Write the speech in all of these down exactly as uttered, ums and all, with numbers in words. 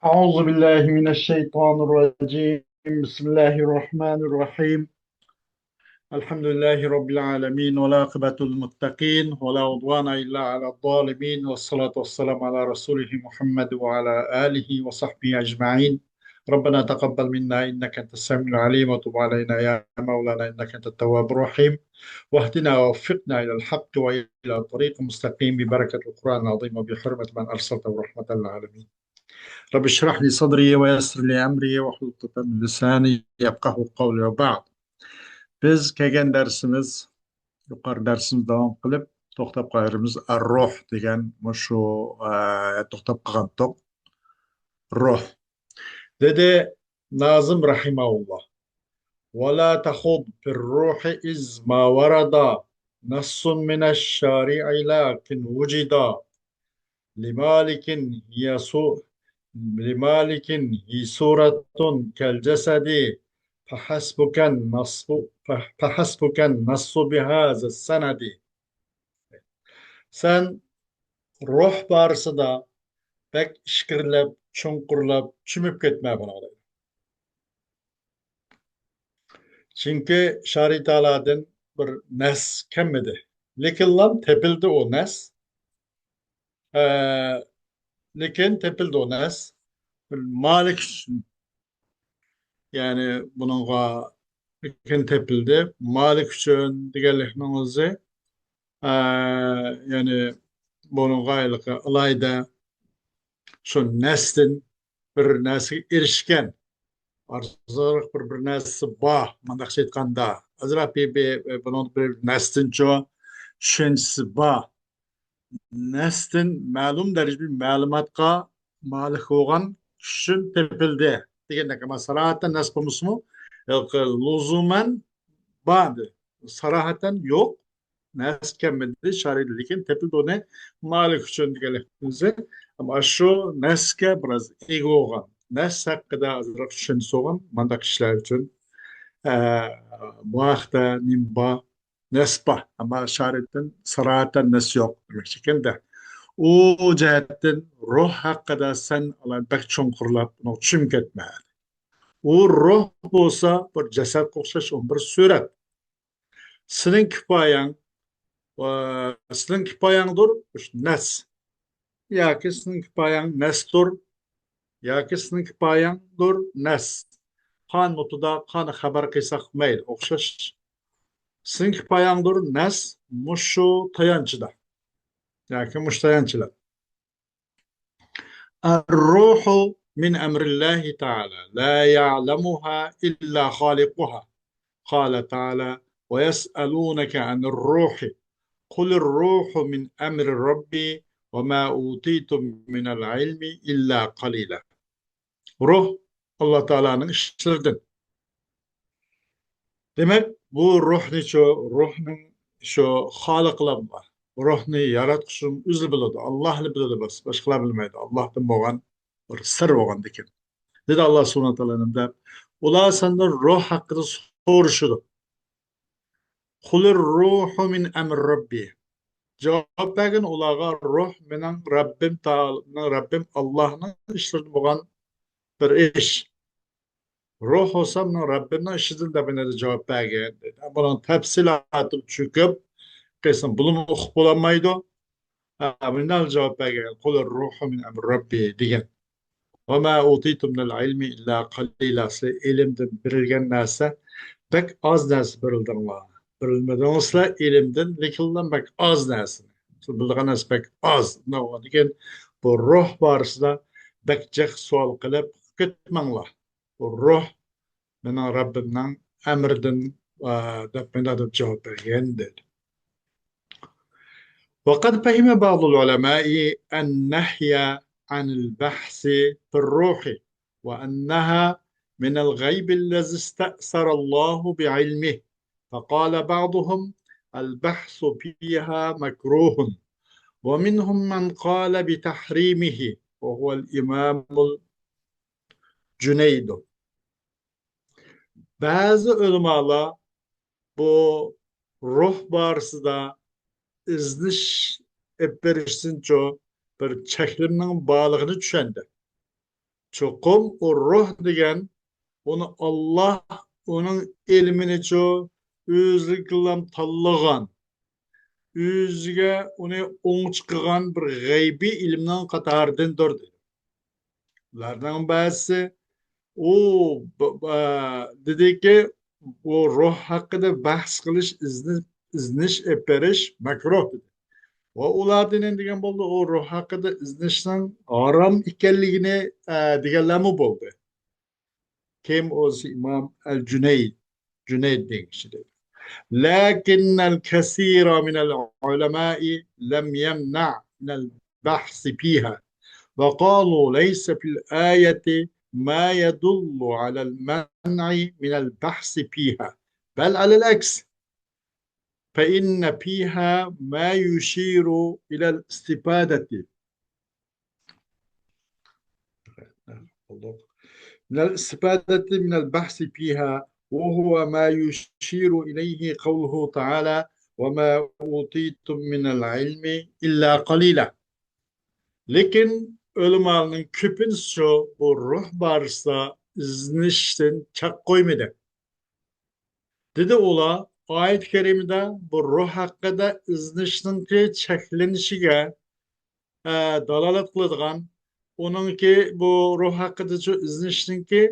أعوذ بالله من الشيطان الرجيم. بسم الله الرحمن الرحيم. الحمد لله رب العالمين، والعاقبة للمتقين، ولا عدوان إلا على الظالمين، والصلاة والسلام على رسوله محمد وعلى آله وصحبه أجمعين. ربنا تقبل منا إنك أنت السميع العليم، وتب علينا يا مولانا إنك أنت التواب الرحيم، واهدنا ووفقنا إلى الحق وإلى طريق مستقيم ببركة القرآن العظيم وبحرمة من أرسلته رحمة للعالمين. رب اشرح لي صدري ويسر لي أمري واحلل عقدة من لساني يفقهوا قولي وبعد. بىز كەلگەن دەرسىمىز، يۇقىرى دەرسىمىز داۋام قىلىپ، توختاپ قالغىنىمىز روھ دېگەن مۇشۇ، ئە، توختاپ قالغانتۇق. روھ. دېدى نازىم رەھىمەھۇللا: ولا تخض في الروح إذ ما ورد نص من الشارع لكن وجد لمالك هي سو-، لمالك هي صورة كالجسد فحسبك النص، فحسبك النص بهذا السند. سەن روھ بارىسىدا بەك ئىچكىرىلەپ، چوڭقۇرلاپ، چۆمۈپ كەتمە بۇنىڭغا. چۈنكى شارى تائالادىن بىر نەس كەلمىدى. لېكىنلا تېپىلدى ئۇ نەس. ئە، لېكىن تېپىلدى ئۇ نەس. مالىك ئۈچۈن. يەنى بۇنىڭغا لېكىن تېپىلدى. مالىك ئۈچۈن دېگەنلىكنىڭ ئۆزى، ئە، يەنى بۇنىڭغا ھېلىقى ئالاھىدە شۇ نەستىن بىر نەرسىگە ئېرىشكەن، ئارزۇلۇق بىر، بىر نەرسىسى بار، مۇنداقچە ئېيتقاندا، ئازراق بىر، بىر، بۇنىڭ بىر نەستىنچۇ چۈشەنچىسى بار. نەستىن مەلۇم دەرىجىدە بىر مەلۇماتقا مالىك بولغان كىشى ئۈچۈن تېپىلدى دېگەندەك. ئەمما ساراھەتتىن نەس بولمىسىمۇ، لۇزۇمەن بار، ساراھەتتىن يوق. نەس كەلمىدى، شارى لېكىن تېپىلدى ئۇنى مالىك ئۈچۈن دېگەنلىكىمىزدە. ئەمما شۇ نەسكە بىراز ئىگە بولغان، نەس ھەققىدە ئازراق چۈشەنچىسى بولغان مانداق كىشىلەر ئۈچۈن، ئە، بۇ ھەقتە نېمە بار؟ نەس بار. ئەمما شارىدىن ساراھەتەن نەس يوق دېمەكچىكەندە. ئۇ جەھەتتىن روھ ھەققىدە سەن ئالاھىدە بەك چوڭقۇرلاپ، ئۇنىڭغا چۈشۈپ كەتمە. ئۇ روھ بولسا بىر جەسەتكە ئوخشاش، ئۇ بىر سۈرەت. سېنىڭ كىپايەڭ، ئە، سېنىڭ كىپايەڭدۇر مۇشۇ نەس. ياكى سېنىڭ كىپايەڭ نەستۇر، ياكى سېنىڭ كىپايەڭدۇر نەس. قان مۇتىدا قان خەۋەر قىلساق مەيلى، ئوخشاش. سېنىڭ كىپايەڭدۇر نەس مۇشۇ تايانچىدا. ياكى مۇشۇ تايانچىلار. الروح من أمر الله تعالى لا يعلمها إلا خالقها. قال تعالى: ويسألونك عن الروح قل الروح من أمر ربي وما أوتيتم من العلم إلا قليلا. روھ ئاللا تائالانىڭ ئىشلىرىدىن. دېمەك، بۇ روھنى شۇ، روھنىڭ شۇ خالىقلار بار. روھنى ياراتقۇچىنىڭ ئۆزى بىلىدۇ. ئاللاھلا بىلىدۇ، بەس، باشقىلار بىلمەيدۇ. ئاللاھتىن بولغان بىر سىر بولغاندىكىن. دېدى ئاللا سۇبھانەھۇ ۋە تائالا نېمە دەپ؟ ئۇلار سەندىن روھ ھەققىدە سورىشىدۇ. قۇلىر روھۇ مىن ئەمرى رەببى. جاۋاب بەرگىن ئۇلارغا، روھ مېنىڭ رەببىم تائالا، مېنىڭ رەببىم ئاللاھنىڭ ئىشلىرىدىن بولغان بىر ئىش. روھ بولسا مېنىڭ رەببىمنىڭ ئىشىدىن دەپ يەنە جاۋاب بەرگەن. بۇنىڭ تەپسىلاتىغا چۆكۈپ قىلسام بۇلىمۇ ئۇقۇپ بولالمايدۇ. ھە، مۇنداق جاۋاب بەرگەن، قۇلىر روھۇ مىن ئەمرى رەببى دېگەن. ۋە ما ئۇتىتۇم مىنەل ئىلمى ئىللا قەلىلا. سىلەر ئىلىمدىن بېرىلگەن نەرسە، بەك ئاز نەرسە بېرىلدىڭلار. بېرىلمىدىڭىز سىلەر ئىلىمدىن، لېكىنلا بەك ئاز نەرسىنى. سىلەر بىلىدىغان نەرسە بەك ئاز. ئۇنداق بولغاندىكىن بۇ روھ بارىسىدا بەك جىق سوئال قىلىپ كەتمەڭلار. بۇ روھ مېنىڭ رەببىمنىڭ ئەمرىدىن، ئە، دەپ مۇنداق دەپ جاۋاب بەرگەن دېدى. وقد فهم بعض العلماء النهي عن البحث في الروح وأنها من الغيب الذي استأثر الله بعلمه، فقال بعضهم: البحث فيها مكروه، ومنهم من قال بتحريمه، وهو الإمام الجنيد. بەزى ئۆلىمالار بۇ روھ بارىسىدا ئىزدىنىش ئېلىپ بېرىشتىنچۇ بىر چەكلىمىنىڭ بارلىقىنى چۈشەندى. چوقۇم ئۇ روھ دېگەن، ئۇنى ئاللاھ ئۇنىڭ ئىلمىنىچۇ ئۆزىگىلا تاللىغان، ئۆزىگە ئۇنى ئوڭچە قىلغان بىر غەيبىي ئىلىمنىڭ قاتارىدىندۇر، دېدى. ئۇلارنىڭ بەزىسى ئۇ ب- ب- دېدىكى، بۇ روھ ھەققىدە بەھس قىلىش، ئىزنى- ئىزدىنىش ئېلىپ بېرىش مەكرۇھ، دېدى. ۋە ئۇلاردىن نېمە دېگەن بولدى؟ ئۇ روھ ھەققىدە ئىزدىنىشنىڭ ھارام ئىكەنلىكىنى، ئە، دېگەنلەرمۇ بولدى. كىم ئۆزى؟ ئىمام ئەل جۈنەيد، جۈنەيد دېگەن كىشى دەيدۇ. لكن الكثير من العلماء لم يمنع من البحث فيها، وقالوا ليس في الآية ما يدل على المنع من البحث فيها، بل على العكس، فإن فيها ما يشير إلى الاستفادة، من الاستفادة من البحث فيها، وهو ما يشير إليه قوله تعالى: وما أوتيتم من العلم إلا قليلا. لېكىن ئۆلىمالارنىڭ كۆپىنچىسى بۇ روھ بارىسىدا ئىزدىنىشتىن چەك قويمىدى. دېدى ئۇلار، ئايەت كەرىمىدە بۇ روھ ھەققىدە ئىزدىنىشنىڭكى چەكلىنىشىگە، ئە، دالالەت قىلىدىغان، ئۇنىڭكى بۇ روھ ھەققىدە شۇ ئىزدىنىشنىڭكى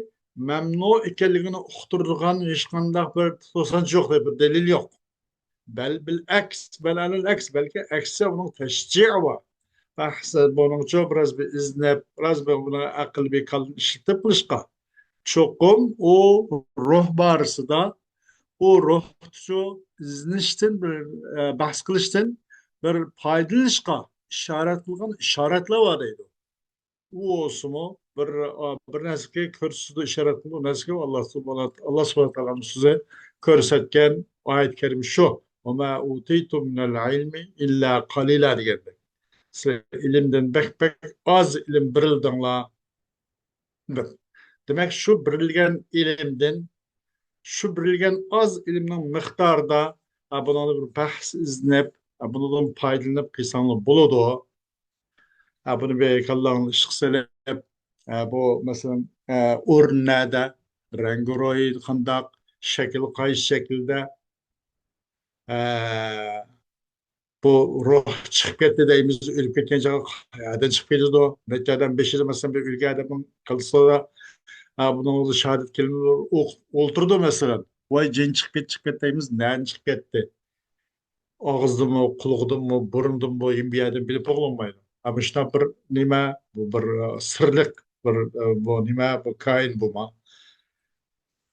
مەمنۇ ئىكەنلىكىنى ئۇقتۇرىدىغان ھېچقانداق بىر توسانچى يوق، بىر دەلىل يوق. بەل بىل ئەكس، بەل ئەلەل ئەكس، بەلكى ئەكسىچە ئۇنىڭ تەشجىئى بار. ئەھسەن، بۇنىڭچۇ بىراز بىر ئىزدىنىپ، بىراز بىر بۇنى ئەقىل بىر كاللىنى ئىشلىتىپ قىلىشقا. چوقۇم ئۇ روھ بارىسىدا، ئۇ روھچۇ ئىزدىنىشتىن بىر، ئە، بەھس قىلىشتىن بىر پايدىلىنىشقا ئىشارەت قىلغان ئىشارەتلەر بار دەيدۇ. ئۇ بولسىمۇ بىر، ئا، بىر نەرسىگە كۆرسىتىدۇ، ئىشارەت قىلىدۇ. ئۇ نەرسىگە ئاللا سۇبھانە، ئاللا سۇبھانە تائالانىڭ سۆزى كۆرسەتكەن ئايەت كەرىم شۇ. وما أوتيتم من العلم إلا قليلا دېگەندەك. سىلەر ئىلىمدىن بەك، بەك ئاز ئىلىم بېرىلدىڭلار. بىر. دېمەك، شۇ بېرىلگەن ئىلىمدىن، شۇ بېرىلگەن ئاز ئىلىمنىڭ مىقدارىدا، ئا، بۇنىڭدا بىر بەھس ئىزدىنىپ، ئا، بۇنىڭدىن پايدىلىنىپ قىلساڭلار بولىدۇ. ئا، بۇنى بىر كاللاڭنى ئىشقا سېلىپ، ئا، بۇ، مەسىلەن، ئا، ئورۇن نەدە، رەڭگى روھى قانداق، شەكلى قايسى شەكىلدە، ئا، بۇ روھ چىقىپ كەتتى دەيمىز، ئۆلۈپ كەتكەن چاغدا قەيەردىن چىقىپ كېتىدۇ؟ نەچچە ئادەم بېشىدا، مەسىلەن، بىر ئۆلگەن ئادەمنىڭ كاللىسىدا، ئا، بۇنىڭ شاھادەت كەلىمىلىرى ئوقۇپ ئولتۇرىدۇ، مەسىلەن. ۋاي، جىن چىقىپ كەتتى، چىقىپ كەتتى دەيمىز، نەدىن چىقىپ كەتتى؟ ئاغزىدىنمۇ، قۇلىقىدىنمۇ، بۇرنىدىنمۇ، ھېم بۇ يەردىن بىلىپ بولۇنمايدۇ. ئەمما شۇنداق بىر نېمە، بۇ بىر، ئە، سىرلىق بىر، ئە، بۇ نېمە، بۇ كائىن بۇما.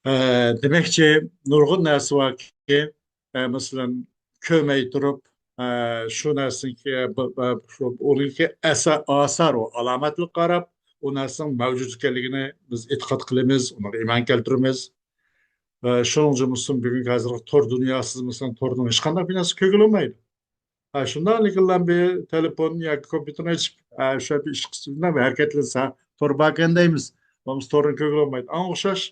ئە، دېمەكچى، نۇرغۇن نەرسە باركى، ئە، مەسىلەن، كۆرمەي تۇرۇپ، ئە، شۇ نەرسىنىڭكى، بۇ، بۇ، شۇ، ئۇنىڭكى ئەسە-، ئاسار، ئۇ ئالامەتلىك قاراپ، ئۇ نەرسىنىڭ مەۋجۇت ئىكەنلىكىنى بىز ئېتىقاد قىلىمىز، ئۇنىڭغا ئىمان كەلتۈرىمىز. ئە، شۇنىڭ ئۈچۈن مۇسۇلمان بۈگۈنكى ھازىرقى تور دۇنياسىدا، مەسىلەن، تورنىڭ ھېچقانداق بىر نەرسە كۆرگىلى بولمايدۇ. ھە، شۇنداقلىكىنلا بىر تېلېفون ياكى كومپيۇتېرنى ئېچىپ، ھە، شۇ يەردە ئىش قىلسا، ھەرىكەتلەنسە، تور باركەن دەيمىز. بولمىسا تورنى كۆرگىلى بولمايدۇ. ئاڭغا ئوخشاش،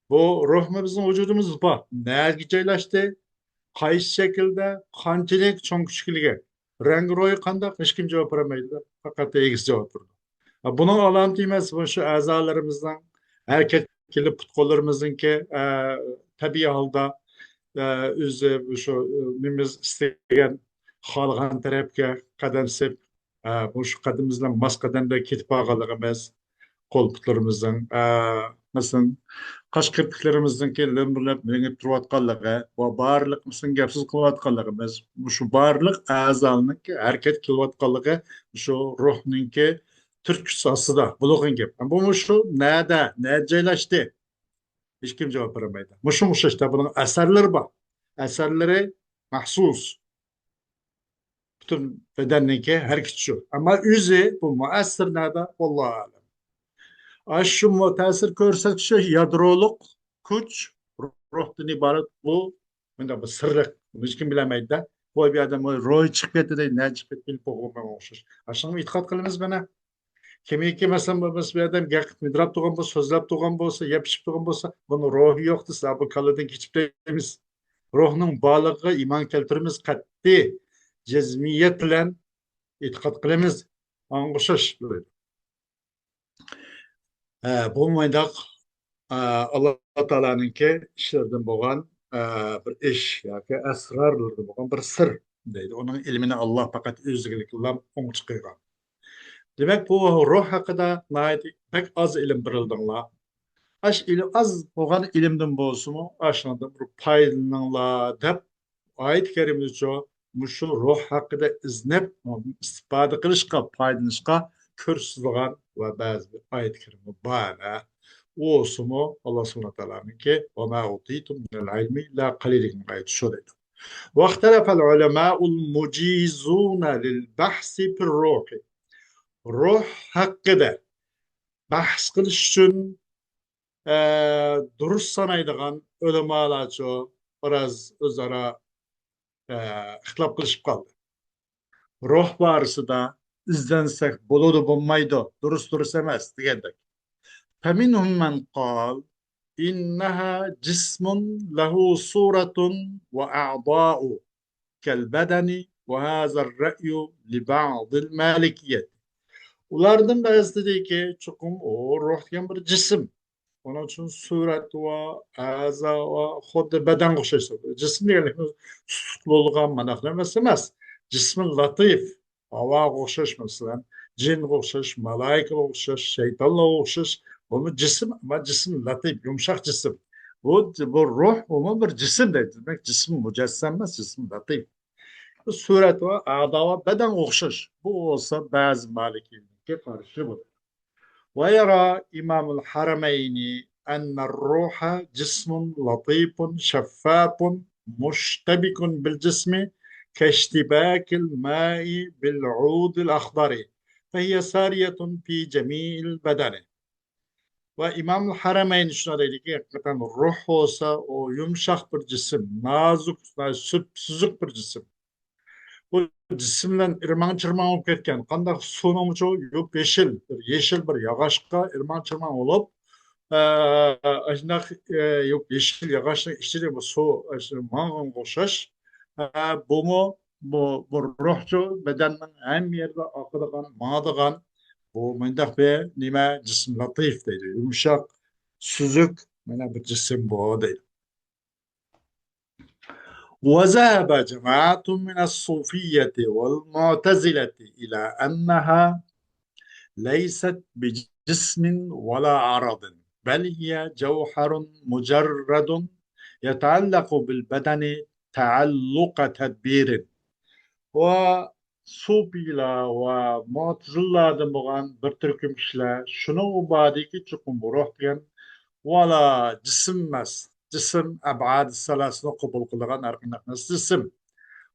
بۇ روھمۇ بىزنىڭ ۋۇجۇدىمىزدا بار. نەگە جايلاشتى؟ قايسى شەكىلدە؟ قانچىلىك چوڭ كىچىكلىكى؟ رەڭگى روھى قانداق؟ ھېچكىم جاۋاب بېرەلمەيدۇ. پەقەت ئىگىسى جاۋاب بېرىدۇ. بۇنىڭ ئالامىتى ئەمەس، بۇ شۇ ئەزالىرىمىزنىڭ ھەرىكەتكە كېلىپ، پۇت-قوللىرىمىزنىڭكى، ئە، تەبىئىي ھالدا، ئە، ئۆزى شۇ، ئە، نېمىمىز ئىستىگەن، خالىغان تەرەپكە قەدەم سېلىپ، ئە، مۇشۇ قەدىمىمىز بىلەن ماس قەدەمدە كېتىپ بارغانلىقىمىز، قول-پۇتلىرىمىزنىڭ، ئە، مەسىلەن، قاش كىرپىكلىرىمىزنىڭكى لۆمۈرلەپ مېڭىپ تۇرۇۋاتقانلىقى ۋە بارلىق، مەسىلەن، گەپ-سۆز قىلىۋاتقانلىقىمىز، مۇشۇ بارلىق ئەزانىڭكى ھەرىكەتكە كېلىۋاتقانلىقى شۇ روھنىڭكى تۈرتكىسى ئاستىدا بولغان گەپ. بۇ مۇشۇ نەدە، نەدە جايلاشتى؟ ھېچكىم جاۋاب بېرەلمەيدۇ. مۇشۇ ئوخشاشتا بۇنىڭ ئەسەرلىرى بار. ئەسەرلىرى مەخسۇس. پۈتۈن بەدەننىڭكى ھەرىكىتى شۇ. ئەمما ئۆزى بۇ مۇئەسسىر نەدە؟ ۋاللاھۇ ئەلەم. ئاشۇ مۇ-، تەسىر كۆرسەتكۈچى يادرولۇق كۈچ روھتىن ئىبارەت بۇ. مۇنداق بىر سىرلىق. بۇنى ھېچكىم بىلەلمەيدۇ-دە. ۋاي، بۇ ئادەم روھى چىقىپ كەتتى دەيدۇ، نەدە چىقىپ كەتتى بىلىپ بولغىلىمايدۇ ئوخشاش. ئاشۇنىڭغا ئېتىقاد قىلىمىز مانا. كىمكى، مەسىلەن، بىر، بىر ئادەم گەپ مىدىرلاپ تۇرغان بولسا، يەپ ئىچىپ تۇرغان بولسا، بۇنىڭ روھى يوق دېسە، بۇ كاللىدىن كېچىپ دەيمىز. روھنىڭ بارلىقىغا ئىمان كەلتۈرىمىز، قەتئىي جەزمىيەت بىلەن ئېتىقاد قىلىمىز. ئاڭغا ئوخشاش. ئە، بۇ مۇنداق، ئە، ئاللا تائالانىڭكى ئىشلىرىدىن بولغان، ئە، بىر ئىش ياكى ئەسرارلىرىدىن بولغان بىر سىر دەيدۇ. ئۇنىڭ ئىلمىنى ئاللا پەقەت ئۆزىگىلا ئوڭ چىقىرغان. دېمەك، بۇ روھ ھەققىدە ناھايىتى بەك ئاز ئىلىم بېرىلدىڭلار. ئاش ئىلىم ئاز بولغان ئىلىمدىن بولسىمۇ، ئاشۇنىڭدىن بىر پايدىلىنىڭلار دەپ ئايەت كەرىمىدىچۇ مۇشۇ روھ ھەققىدە ئىزدەپ ئىستىپادە قىلىشقا، پايدىلىنىشقا كۆرسىتىدىغان ۋە بەزى بىر ئايەت كەرىمە بار. ئۇ بولسىمۇ ئاللا سۇبھانەھۇ ۋە تائالانىڭكى «وما أوتيتم من العلم إلا قليلا» دېگەن ئايەت شۇ دەيدۇ. واختلف العلماء المجيزون للبحث في الروح. روھ ھەققىدە بەھس قىلىش ئۈچۈن، ئە، دۇرۇس سانايدىغان ئۆلىمالارچۇ بىراز ئۆزئارا، ئە، ئىختىلاپ قىلىشىپ قالدى. روھ بارىسىدا ئىزدەنسەك بولىدۇ، بولمايدۇ، دۇرۇس، دۇرۇس ئەمەس دېگەندەك. فمنهم من قال إنها جسم له صورة وأعضاء كالبدن وهذا الرأي لبعض المالكية. ئۇلاردىن بەزىلىرى دەيدىكى، چوقۇم ئۇ روھ دېگەن بىر جىسىم. ئۇنىڭ ئۈچۈن سۈرەت ۋە ئەزا ۋە خۇددى بەدەنگە ئوخشاش. جىسىم دېگەنلىكىمىز تۇتۇقلۇق بولغان مانداق نەرسە ئەمەس. جىسمى لەتىف، ھاۋاغا ئوخشاش، مەسىلەن، جىنغا ئوخشاش، مالايىكىگە ئوخشاش، شەيتانلارغا ئوخشاش. بۇمۇ جىسىم، ئەمما جىسىم لەتىف، يۇمشاق جىسىم. بۇ، بۇ روھ، ئۇمۇ بىر جىسىم دەيدۇ. دېمەك، جىسىم مۇجەسسەم ئەمەس، جىسىم لەتىف. سۈرەت ۋە ئەزا ۋە بەدەنگە ئوخشاش. بۇ بولسا بەزى مالىكىيلەرنىڭكى قارىشى بولىدۇ. ويرى إمام الحرمين أن الروح جسم لطيف شفاف مشتبك بالجسم كاشتباك الماء بالعود الأخضر، فهي سارية في جميع البدن. ۋە ئىمام ھەرەمەينى شۇنداق دەيدىكى، ھەقىقەتەن روھ بولسا، ئۇ يۇمشاق بىر جىسىم، نازۇك، سۈپ-، سۈزۈك بىر جىسىم. بۇ جىسىم بىلەن ئىرماڭ-چىرماڭ بولۇپ كەتكەن. قانداق سۇنىڭمۇ يوپ-يېشىل، بىر يېشىل بىر ياغاچقا ئىرماڭ-چىرماڭ بولۇپ، ئە، ئاشۇنداق، ئە، يوپ-يېشىل ياغاچنىڭ ئىچىدە بۇ سۇ، ئاشۇ ماڭغانغا ئوخشاش. ئە، بۇمۇ، بۇ، بۇ روھچۇ بەدەننىڭ ھەممە يەردە ئاقىدىغان، ماڭىدىغان، بۇ مۇنداق بىر نېمە، جىسىم لەتىف دەيدۇ. يۇمشاق، سۈزۈك، مانا بىر جىسىم بۇ دەيدۇ. وذهب جماعة من الصوفية والمعتزلة إلى أنها ليست بجسم ولا عرض، بل هي جوهر مجرد يتعلق بالبدن تعلق تدبير. ۋە سۇپىيلار ۋە مۇئتەزىلىلاردىن بولغان بىر تۈركۈم كىشىلەر شۇنىڭغا باردىكى، چوقۇم بۇ روھ دېگەن ۋالا جىسىم ئەمەس. جىسىم ئەبئادى سالاسىنى قوبۇل قىلىدىغان ھەر قانداق نەرسە جىسىم.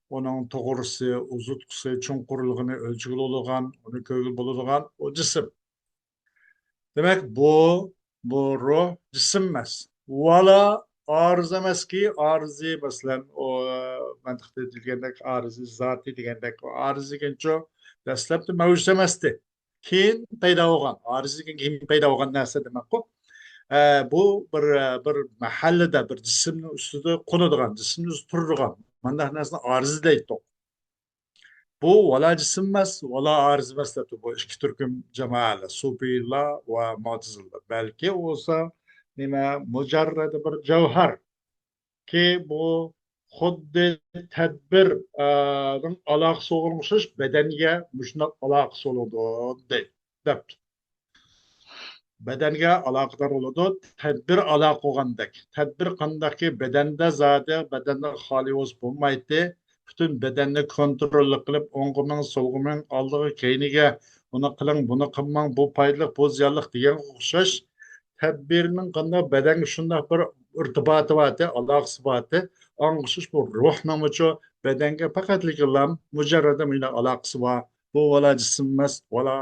ئۇنىڭ توغرىسى، ئۇزۇتقۇسى، چوڭقۇرلۇقىنى ئۆلچىگىلى بولىدىغان، ئۇنى كۆرگىلى بولىدىغان ئۇ جىسىم. دېمەك، بۇ، بۇ روھ جىسىم ئەمەس. ۋالا ئارىزى ئەمەسكى، ئارىزى، مەسىلەن، ئۇ، مەنتىقتا دېگەندەك، ئارىزى زاتى دېگەندەك، ئارىزى دېگەنچۇ دەسلەپتە مەۋجۇت ئەمەستى. كېيىن پەيدا بولغان، ئارىزى دېگەن كېيىن پەيدا بولغان نەرسە دېمەكقۇ. ئە، بۇ بىر، بىر مەھەللىدە، بىر جىسىمنىڭ ئۈستىدە قونىدىغان، جىسىمنىڭ ئۈستىدە تۇرىدىغان، مانداق نەرسىنى ئارىزى دەيتتۇق. بۇ ۋالا جىسىم ئەمەس، ۋالا ئارىزى ئەمەس دەپتۇ بۇ ئىككى تۈركۈم جامائەلەر، سۇپىيلار ۋە مۇئتەزىلىلەر. بەلكى بولسا نېمە، مۇجەررەد بىر جەۋھەر. كى بۇ خۇددى تەدبىر، ئە، نىڭ ئالاقىسى بولغىنىغا ئوخشاش بەدەنگە مۇشۇنداق ئالاقىسى بولىدۇ دەيدۇ، دەپتۇ. بەدەنگە ئالاقىدار بولىدۇ. تەدبىر ئالاقە بولغاندەك. تەدبىر قانداقكى بەدەندە زادى، بەدەندە خالىي بولسا بولمايتتى. پۈتۈن بەدەننى كونتروللۇق قىلىپ، ئوڭغا مېڭىڭ، سولغا مېڭىڭ، ئالدىغا، كەينىگە، ئۇنى قىلىڭ، بۇنى قىلماڭ، بۇ پايدىلىق، بۇ زىيانلىق دېگەنگە ئوخشاش. تەدبىرنىڭ قانداق بەدەنگە شۇنداق بىر ئىرتىباتى بارتى، ئالاقىسى بارتى. ئاڭغا ئوخشاش بۇ روھنىڭمۇچۇ بەدەنگە پەقەتلىكىلا مۇجەررەدە مۇنداق ئالاقىسى بار. بۇ ۋالا جىسىم ئەمەس، ۋالا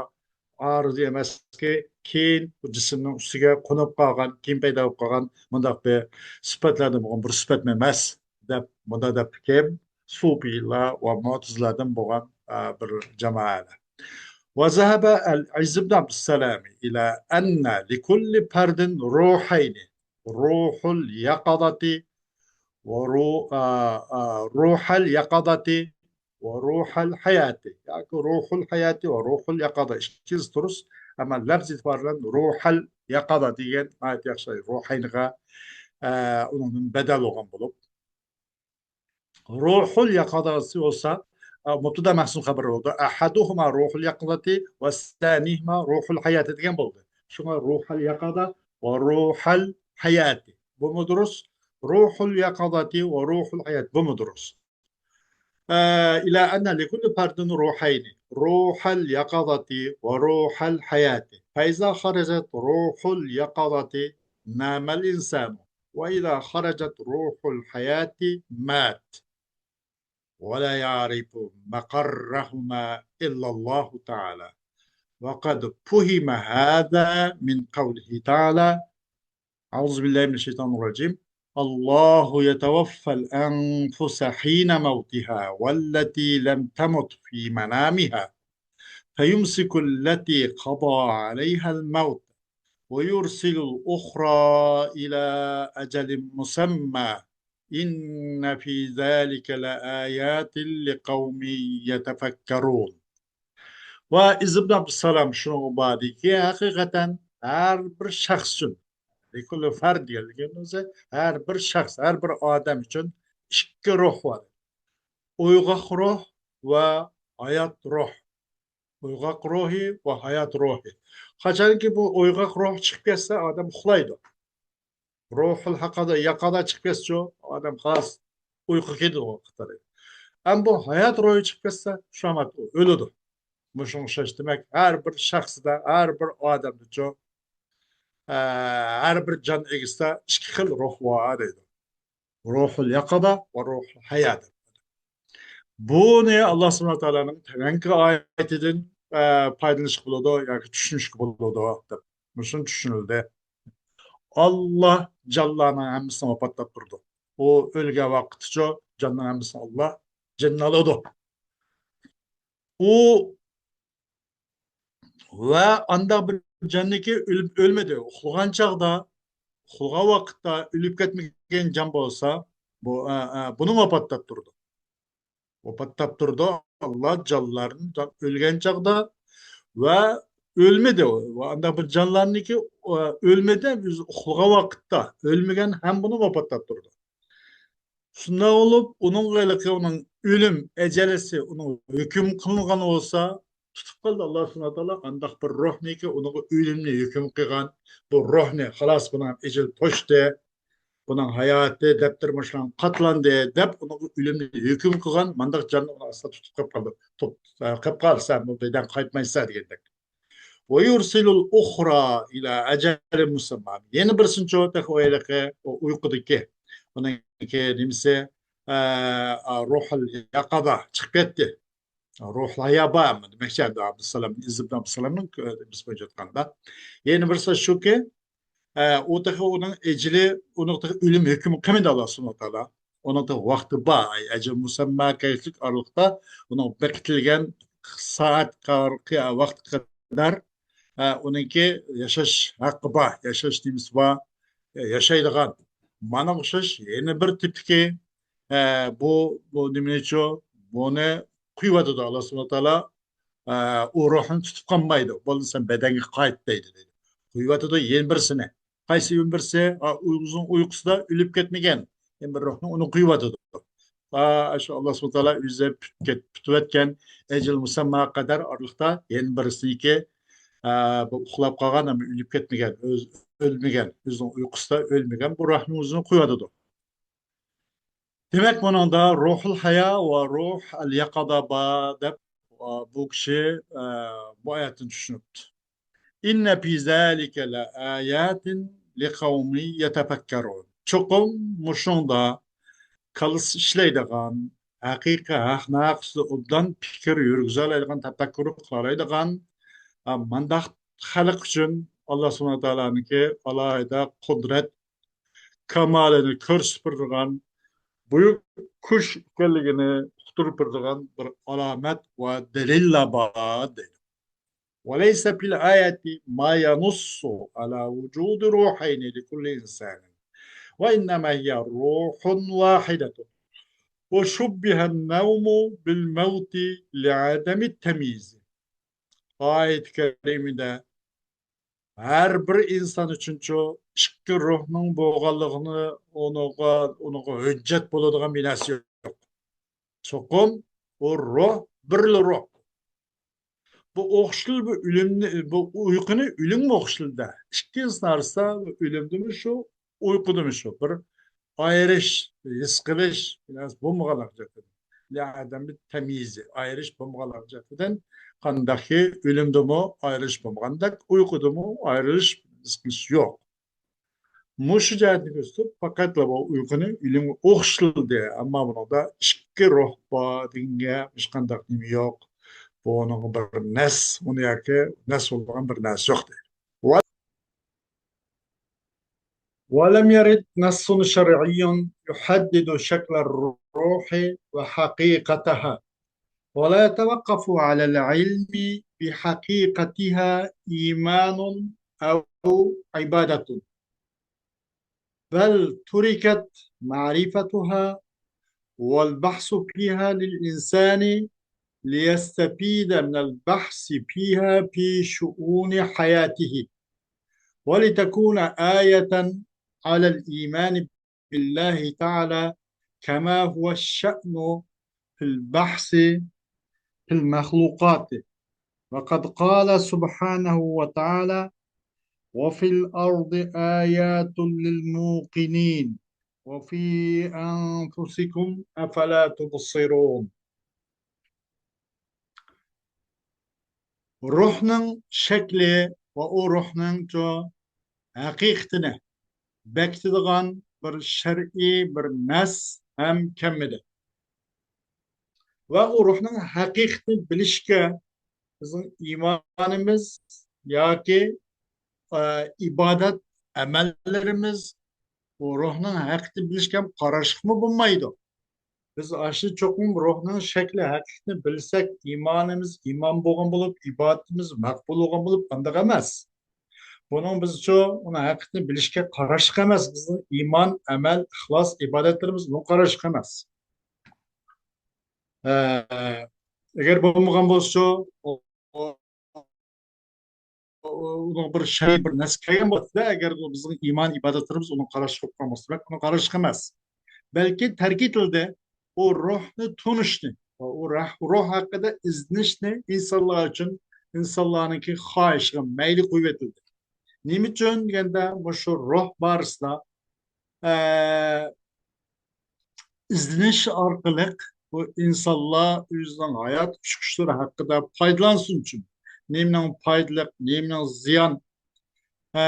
ئارىزى ئەمەسكى، كېيىن بۇ جىسىمنىڭ ئۈستىگە قونۇپ قالغان، كېيىن پەيدا بولۇپ قالغان مۇنداق بىر سۈپەتلەردىن بولغان بىر سۈپەتمۇ ئەمەس، دەپ مۇنداق دەپتىكەن، سۇپىيلار ۋە مۇئتەزىلەردىن بولغان، ئە، بىر جامائەلەر. وذهب العز بن عبد السلام إلى أن لكل فرد روحين، روح اليقظة ورو-، ئە، ئە، روح اليقظة ۋە روھەل ھاياتى ياكى روھۇل ھاياتى ۋە روھۇل يەقەزە ئىككىسى دۇرۇس. ئەمما لەپز ئېتىبارى بىلەن روھەل يەقەزە دېگەن ناھايىتى ياخشى روھەينغا، ئە، ئۇنىڭدىن بەدەل بولغان بولۇپ، روھۇل يەقەزەسى بولسا، ئە، مۇبتەدا مەھزۇف خەۋەر بولىدۇ. ئەھەدۇھۇما روھۇل يەقەزەتى ۋە سانىھۇما روھۇل ھاياتى دېگەن بولدى. شۇڭا روھەل يەقەزە ۋە روھەل ھاياتى. بۇمۇ دۇرۇس. روھۇل يەقەزەتى ۋە روھۇل ھايات. بۇمۇ دۇرۇس. ئە، إلى أن لكل فرد روحين، روح اليقظة وروح الحياة، فإذا خرجت روح اليقظة نام الإنسان، وإذا خرجت روح الحياة مات، ولا يعرف مقرهما إلا الله تعالى. وقد فهم هذا من قوله تعالى، أعوذ بالله من الشيطان الرجيم. الله يتوفى الأنفس حين موتها والتي لم تمت في منامها فيمسك التي قضى عليها الموت ويرسل الأخرى إلى أجل مسمى إن في ذلك لآيات لقوم يتفكرون. ۋە ئىزى ئىبن ئابدۇسالام شۇنىڭغا باردىكى، ھەقىقەتەن ھەر بىر شەخس ئۈچۈن، لىكۇللى فەرد دېگەنلىكى بولسا، ھەر بىر شەخس، ھەر بىر ئادەم ئۈچۈن ئىككى روھ بار. ئويغاق روھ ۋە ھايات روھ. ئويغاق روھى ۋە ھايات روھى. قاچانكى بۇ ئويغاق روھ چىقىپ كەتسە، ئادەم ئۇخلايدۇ. روھۇل ھەقەزە، يەقەزە چىقىپ كەتسىچۇ، ئادەم خالاس ئۇيقۇ كېتىدۇ ۋاقىتلىرى. ئەمما بۇ ھايات روھى چىقىپ كەتسە، شۇ ئۆلىدۇ. مۇشۇنىڭغا ئوخشاش دېمەك، ھەر بىر شەخسىدە، ھەر بىر ئادەمدىچۇ، ئە، ھەر بىر جان ئىگىسىدە ئىككى خىل روھ بار دەيدۇ. روھۇل يەقەزە ۋە روھۇل ھايات. بۇنى ئاللا سۇبھانەھۇ ۋە تائالانىڭ تۆۋەنكى ئايىتىدىن، ئە، پايدىلىنىشقا بولىدۇ ياكى چۈشىنىشكە بولىدۇ دەپ مۇشۇنى چۈشىنىلدى. ئاللا جانلارنىڭ ھەممىسىنى ۋاپاتلاپ تۇرىدۇ. ئۇ ئۆلگەن ۋاقىتتىچۇ جاننىڭ ھەممىسىنى ئاللا جېنىنى ئالىدۇ. ئۇ ۋە ئانداق بىر جاننىكى ئۆلۈپ ئۆلمىدى. ئۇخلىغان چاغدا، ئۇخلىغان ۋاقىتتا ئۆلۈپ كەتمىگەن جان بولسا، بۇ، ئە، ئە، بۇنى ۋاپاتلاپ تۇرىدۇ. ۋاپاتلاپ تۇرىدۇ. ئاللا جانلارنى جان-، ئۆلگەن چاغدا ۋە ئۆلمىدى. ۋە ئانداق بىر جانلارنىكى، ئە، ئۆلمىدى، ئۆزى ئۇخلىغان ۋاقىتتا ئۆلمىگەن ھەم بۇنى ۋاپاتلاپ تۇرىدۇ. شۇنداق بولۇپ، ئۇنىڭغا ھېلىقى ئۇنىڭ ئۆلۈم ئەجەلىسى ئۇنىڭ ھۆكۈم قىلىنغان بولسا، تۇتۇپ قالدى ئاللا سۇبھانەھۇ ۋە تائالا ئانداق بىر روھنىكى ئۇنىڭغا ئۆلۈمنى ھۆكۈم قىلغان، بۇ روھنى خالاس بۇنىڭ ئەجىلى توشتى، بۇنىڭ ھاياتى دەپتىرى مۇشۇلارغا قاتلاندى دەپ ئۇنىڭغا ئۆلۈمنى ھۆكۈم قىلغان مانداق جاننى ئۇنى ئاستا تۇتۇپ قېلىپ قالدى. تۇت-، قېلىپ قالسا بۇ بىردەم قايتمايسەن دېگەندەك. ويرسل الأخرى إلى أجل مسمى. يەنە بىرسىنىچۇ تېخى ئۇ ھېلىقى ئۇ ئۇيقۇدىكى. ئۇنىڭكى نېمىسى، ئە، ئە، روھۇل يەقەزە چىقىپ كەتتى. روھۇل ھايات بار دېمەكچى ئەمدى ئابدۇسالام، ئىزى ئىبن ئابدۇسالامنىڭ، ئە، بىز بويىچە ئېيتقاندا. يەنە بىرسى شۇكى، ئە، ئۇ تېخى ئۇنىڭ ئەجىلى، ئۇنىڭ تېخى ئۆلۈم ھۆكمى قىلمىدى ئاللا سۇبھانەھۇ ۋە تائالا. ئۇنىڭ تېخى ۋاقتى بار. ئەي، ئەجەل مۇسەمما كەيفلىك ئارىلىقتا ئۇنىڭ بېكىتىلگەن سائەت قەدەر، ۋاقىت قەدەر، ئە، ئۇنىڭكى ياشاش ھەققى بار، ياشاش نېمىسى بار، ياشايدىغان. مانا ئوخشاش يەنە بىر تىپتىكى، ئە، بۇ، بۇ نېمىنىچۇ، بۇنى قويۇۋاتىدۇ ئاللا سۇبھانەھۇ ۋە تائالا. ئە، ئۇ روھنى تۇتۇپ قالمايدۇ. بولدى، سەن بەدەنگە قايت دەيدۇ، دەيدۇ. قويۇۋاتىدۇ يەنە بىرسىنى. قايسى يەنە بىرسى؟ ئا، ئۇيقۇسىنىڭ ئۇيقۇسىدا ئۆلۈپ كەتمىگەن يەنە بىر روھنى ئۇنى قويۇۋاتىدۇ. ئا، شۇ ئاللا سۇبھانەھۇ ۋە تائالا ئۆزى پۈتكەت-، پۈتۈۋەتكەن ئەجىل مۇسەمما قەدەر ئارىلىقتا يەنە بىرسىنىكى، ئا، بۇ ئۇخلاپ قالغان، ئەمما ئۆلۈپ كەتمىگەن، ئۆز-، ئۆلمىگەن، ئۆزىنىڭ ئۇيقۇسىدا ئۆلمىگەن بۇ روھنى ئۆزىنى قويۇۋاتىدۇ. دېمەك، بۇنىڭدا روھۇل ھايا ۋە روھۇل يەقەزە بار دەپ، ئا، بۇ كىشى، ئا، بۇ ئايەتتىن چۈشىنىپتۇ. إن في ذلك لآيات لقوم يتفكرون. چوقۇم مۇشۇنىڭدا كاللىسى ئىشلەيدىغان، ھەقىقىي ھەق ناھەق ئۈستىدە ئوبدان پىكىر يۈرگۈزەلەيدىغان، تەپەككۇر قىلالايدىغان، ئا، مانداق خەلق ئۈچۈن ئاللا سۇبھانەھۇ ۋە تائالانىڭكى ئالاھىدە قۇدرەت كامالىنى كۆرسىتىپ بېرىدىغان، بۈيۈك كۈچ ئىكەنلىكىنى ئۇقتۇرۇپ بېرىدىغان بىر ئالامەت ۋە دەلىللەر بار دەيدۇ. وليس في الآية ما ينص على وجود روحين لكل إنسان، وإنما هي روح واحدة، وشبه النوم بالموت لعدم التمييز. ئايەت كەرىمىدە ھەر بىر ئىنسان ئۈچۈنچۇ ئىككى روھنىڭ بولغانلىقىنى ئۇنىڭغا، ئۇنىڭغا ھۆججەت بولىدىغان بىر نەرسە يوق. چوقۇم ئۇ روھ بىرلا روھ. بۇ ئوخشىتىلدى، بۇ ئۆلۈمنى، بۇ ئۇيقۇنى ئۆلۈمگە ئوخشىتىلدى. ئىككىنچىسى نەرسە، ئۆلۈمدىمۇ شۇ، ئۇيقۇدىمۇ شۇ. بىر ئايرىش، ھېس قىلىش بولمىغانلىق جەھەتتىن. لە ئادەمنى تەميىزى، ئايرىش بولمىغانلىق جەھەتتىن، قانداقكى ئۆلۈمدىمۇ ئايرىش بولمىغاندەك، ئۇيقۇدىمۇ ئايرىش، ھېس قىلىش يوق. مۇشۇ جەھەتنى كۆرسىتىپ، پەقەتلا بۇ ئۇيقۇنى ئۆلۈمگە ئوخشىتىلدى. ئەمما بۇنىڭدا ئىككى روھ بار دېگەنگە ھېچقانداق نېمە يوق. بۇنىڭغا بىر نەس، ئۇنى ياكى نەس بولغان بىر نەس يوق دەيدۇ. ولم يرد نص شرعي يحدد شكل الروح وحقيقتها، ولا يتوقف على العلم بحقيقتها إيمان أو عبادة، بل تركت معرفتها والبحث فيها للإنسان ليستفيد من البحث فيها في شؤون حياته، ولتكون آية على الإيمان بالله تعالى، كما هو الشأن في البحث في المخلوقات. وقد قال سبحانه وتعالى: وفي الأرض آيات للموقنين وفي أنفسكم أفلا تبصرون. روھنىڭ شەكلى ۋە ئۇ روھنىڭچۇ ھەقىقىتىنى بېكىتىدىغان بىر شەرئىي بىر نەس ھەم كەلمىدى. ۋە ئۇ روھنىڭ ھەقىقىتىنى بىلىشكە بىزنىڭ ئىمانىمىز ياكى، ئە، ئىبادەت ئەمەللىرىمىز ئۇ روھنىڭ ھەقىقىتىنى بىلىشكە ھەم قاراشقىمۇ بولمايدۇ. بىز ئاشۇ چوقۇم روھنىڭ شەكلى ھەقىقىتىنى بىلسەك، ئىمانىمىز ئىمان بولغان بولۇپ، ئىبادىتىمىز مەقبۇل بولغان بولۇپ، ئانداق ئەمەس. بۇنىڭ بىزچۇ ئۇنىڭ ھەقىقىتىنى بىلىشكە قاراشلىق ئەمەس. بىزنىڭ ئىمان، ئەمەل، ئىخلاس، ئىبادەتلىرىمىز بۇنىڭغا قاراشلىق ئەمەس. ئە، ئەگەر بولمىغان بولسىچۇ، ئۇ، ئۇ، ئۇنىڭ بىر شەرئىي بىر نەس كەلگەن بولسىدا، ئەگەر بۇ بىزنىڭ ئىمان ئىبادەتلىرىمىز ئۇنىڭغا قاراشلىق بولۇپ قالمىسا، دېمەك، ئۇنىڭغا قاراشلىق ئەمەس. بەلكى تەركىي تىلدا ئۇ روھنى تونۇشنى، ئۇ روھ، روھ ھەققىدە ئىزدىنىشنى ئىنسانلار ئۈچۈن، ئىنسانلارنىڭكى خاھىشىغا، مەيلى قويۇۋېتىلدى. نېمە ئۈچۈن دېگەندە، مۇشۇ روھ بارىسىدا، ئە، ئىزدىنىش ئارقىلىق بۇ ئىنسانلار ئۆزىنىڭ ھايات ئۇچقۇچلىرى ھەققىدە پايدىلانسۇن ئۈچۈن، نېمىنىڭ پايدىلىق، نېمىنىڭ زىيان، ئە،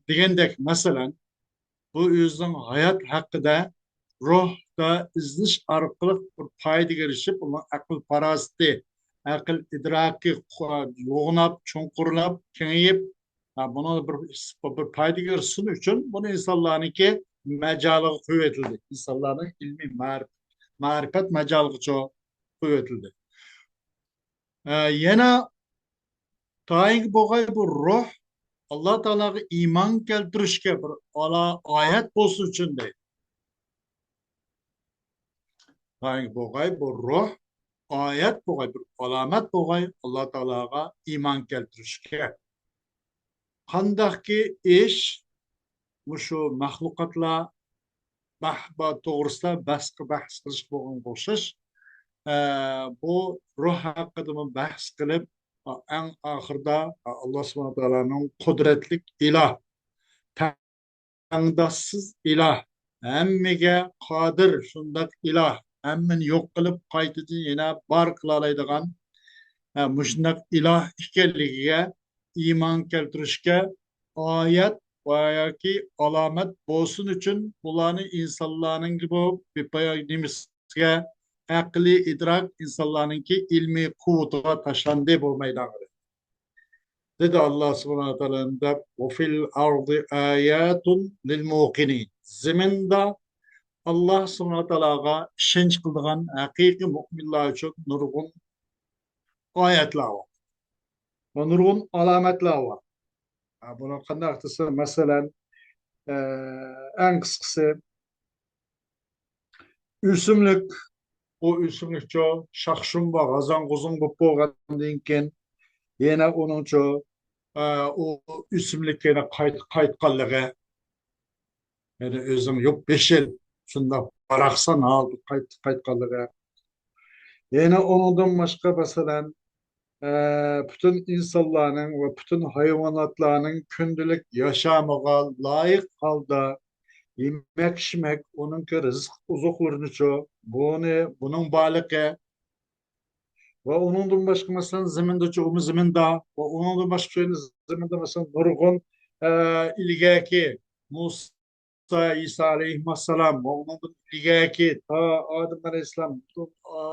دېگەندەك، مەسىلەن، بۇ ئۆزىنىڭ ھايات ھەققىدە روھتا ئىزدىنىش ئارقىلىق بىر پايدىغا ئېرىشىپ، ئۇنىڭ ئەقىل پاراسىتى، ئەقىل ئىدراكى قۇ-، يوغىناپ، چوڭقۇرلاپ، كېڭىيىپ، ھە، بۇنىڭ بىر، بىر پايدىغا ئېرىشسۇن ئۈچۈن بۇنى ئىنسانلارنىڭكى مەجالىغا قويۇۋېتىلدى. ئىنسانلارنىڭ ئىلمىي مەرىپ-، مەرىپەت مەجالىغىچۇ قويۇۋېتىلدى. ئە، يەنە تايىنكى بولغاي بۇ روھ ئاللا تائالاغا ئىمان كەلتۈرۈشكە بىر ئالا-، ئايەت بولسۇن ئۈچۈن دەيدۇ. تايىنكى بولغاي بۇ روھ ئايەت بولغاي، بىر ئالامەت بولغاي ئاللا تائالاغا ئىمان كەلتۈرۈشكە. قانداقكى ئىش مۇشۇ مەخلۇقاتلار بەھ-، بە-، توغرىسىدا بەھس، بەھس قىلىشقا بولغانغا ئوخشاش، ئە، بۇ روھ ھەققىدىمۇ بەھس قىلىپ، ئەڭ ئاخىرىدا ئاللا سۇبھانەھۇ تائالانىڭ قۇدرەتلىك ئىلاھ، تەڭداشسىز ئىلاھ، ھەممىگە قادىر شۇنداق ئىلاھ، ھەممىنى يوق قىلىپ قايتىدىن يەنە بار قىلالايدىغان، ھە، مۇشۇنداق ئىلاھ ئىكەنلىكىگە ئىمان كەلتۈرۈشكە ئايەت ۋە ياكى ئالامەت بولسۇن ئۈچۈن بۇلارنى ئىنسانلارنىڭكى بۇ بىپايا نېمىسىگە، ئەقلىي ئىدراك ئىنسانلارنىڭكى ئىلمىي قۇۋۋىتىغا تاشلاندى بۇ مەيدانغا. دېدى ئاللا سۇبھانەھۇ ۋە تائالا دەپ، «وفي الأرض آيات للموقنين». زېمىندا ئاللا سۇبھانەھۇ ۋە تائالاغا ئىشەنچ قىلىدىغان ھەقىقىي مۆمىنلار ئۈچۈن نۇرغۇن ئايەتلەر بار. ۋە نۇرغۇن ئالامەتلەر بار. ھە، بۇنى قانداق دېسە، مەسىلەن، ئە، ئەڭ قىسقىسى، ئۆسۈملۈك، ئۇ ئۆسۈملۈكچۇ شاخشۇمبا، غازاڭ-غۇزۇڭ بولۇپ بولغاندىن كېيىن، يەنە ئۇنىڭچۇ، ئە، ئۇ ئۆسۈملۈككە يەنە قايت-، قايتقانلىقى، يەنى ئۆزىنىڭ يوپيېشىل، شۇنداق باراقسان ھالدا قايت-، قايتقانلىقى. يەنە ئۇنىڭدىن باشقا، مەسىلەن، ئە، پۈتۈن ئىنسانلارنىڭ ۋە پۈتۈن ھايۋاناتلارنىڭ كۈندىلىك ياشامىغا لايىق ھالدا يېمەك-ئىچمەك، ئۇنىڭكى رىزىق ئوزۇقلىنىشى، بۇنى، بۇنىڭ بارلىقى ۋە ئۇنىڭدىن باشقا، مەسىلەن، زېمىندىچۇ، ئۇمۇ زېمىندا ۋە ئۇنىڭدىن باشقا، زېمىندا، مەسىلەن، نۇرغۇن، ئە، ئىلگەركى مۇسا، ئىسا ئەلەيھىمەسسالام ۋە ئۇنىڭدىن ئىلگەركى تا ئادەم ئەلەيھىسسالام، ئا،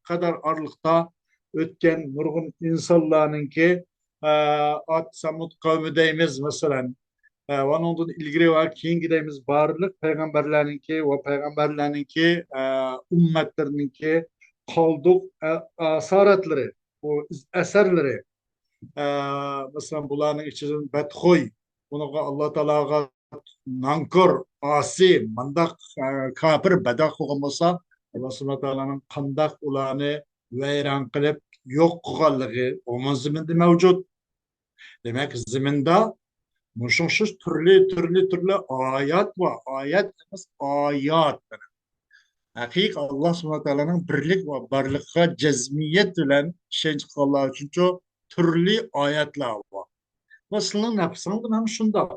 قەدەر ئارىلىقتا ئۆتكەن نۇرغۇن ئىنسانلارنىڭكى، ئە، ئاد، سەمۇد قەۋمى دەيمىز، مەسىلەن، ئە، ۋە ئۇنىڭدىن ئىلگىرى ۋە كېيىنكى دەيمىز، بارلىق پەيغەمبەرلەرنىڭكى ۋە پەيغەمبەرلەرنىڭكى، ئە، ئۈممەتلىرىنىڭكى قالدۇق، ئە، ئاسارەتلىرى، ئۇ ئىز-، ئەسەرلىرى. ئە، مەسىلەن، بۇلارنىڭ ئىچىدىن بەتخۇي، بۇنىڭغا ئاللا تائالاغا نانكور، ئاسىي، مانداق، ئە، كاپىر، بەدەخ بولغان بولسا، ئاللا سۇبھانەھۇ ۋە تائالانىڭ قانداق ئۇلارنى ۋەيران قىلىپ يوق قىلغانلىقى ئومۇم زېمىندا مەۋجۇت. دېمەك، زېمىندا مۇشۇ ئوخشاش تۈرلى، تۈرلى، تۈرلى ئايەت بار. ئايەت ئەمەس، ئايات. ھەقىقىي ئاللا سۇبھانەھۇ ۋە تائالانىڭ بىرلىك ۋە بارلىقىغا جەزمىيەت بىلەن ئىشەنچ قىلغانلار ئۈچۈنچۇ تۈرلى ئايەتلەر بار. ۋە سىلىنىڭ نەپسىڭىزدىن ھەم شۇنداق.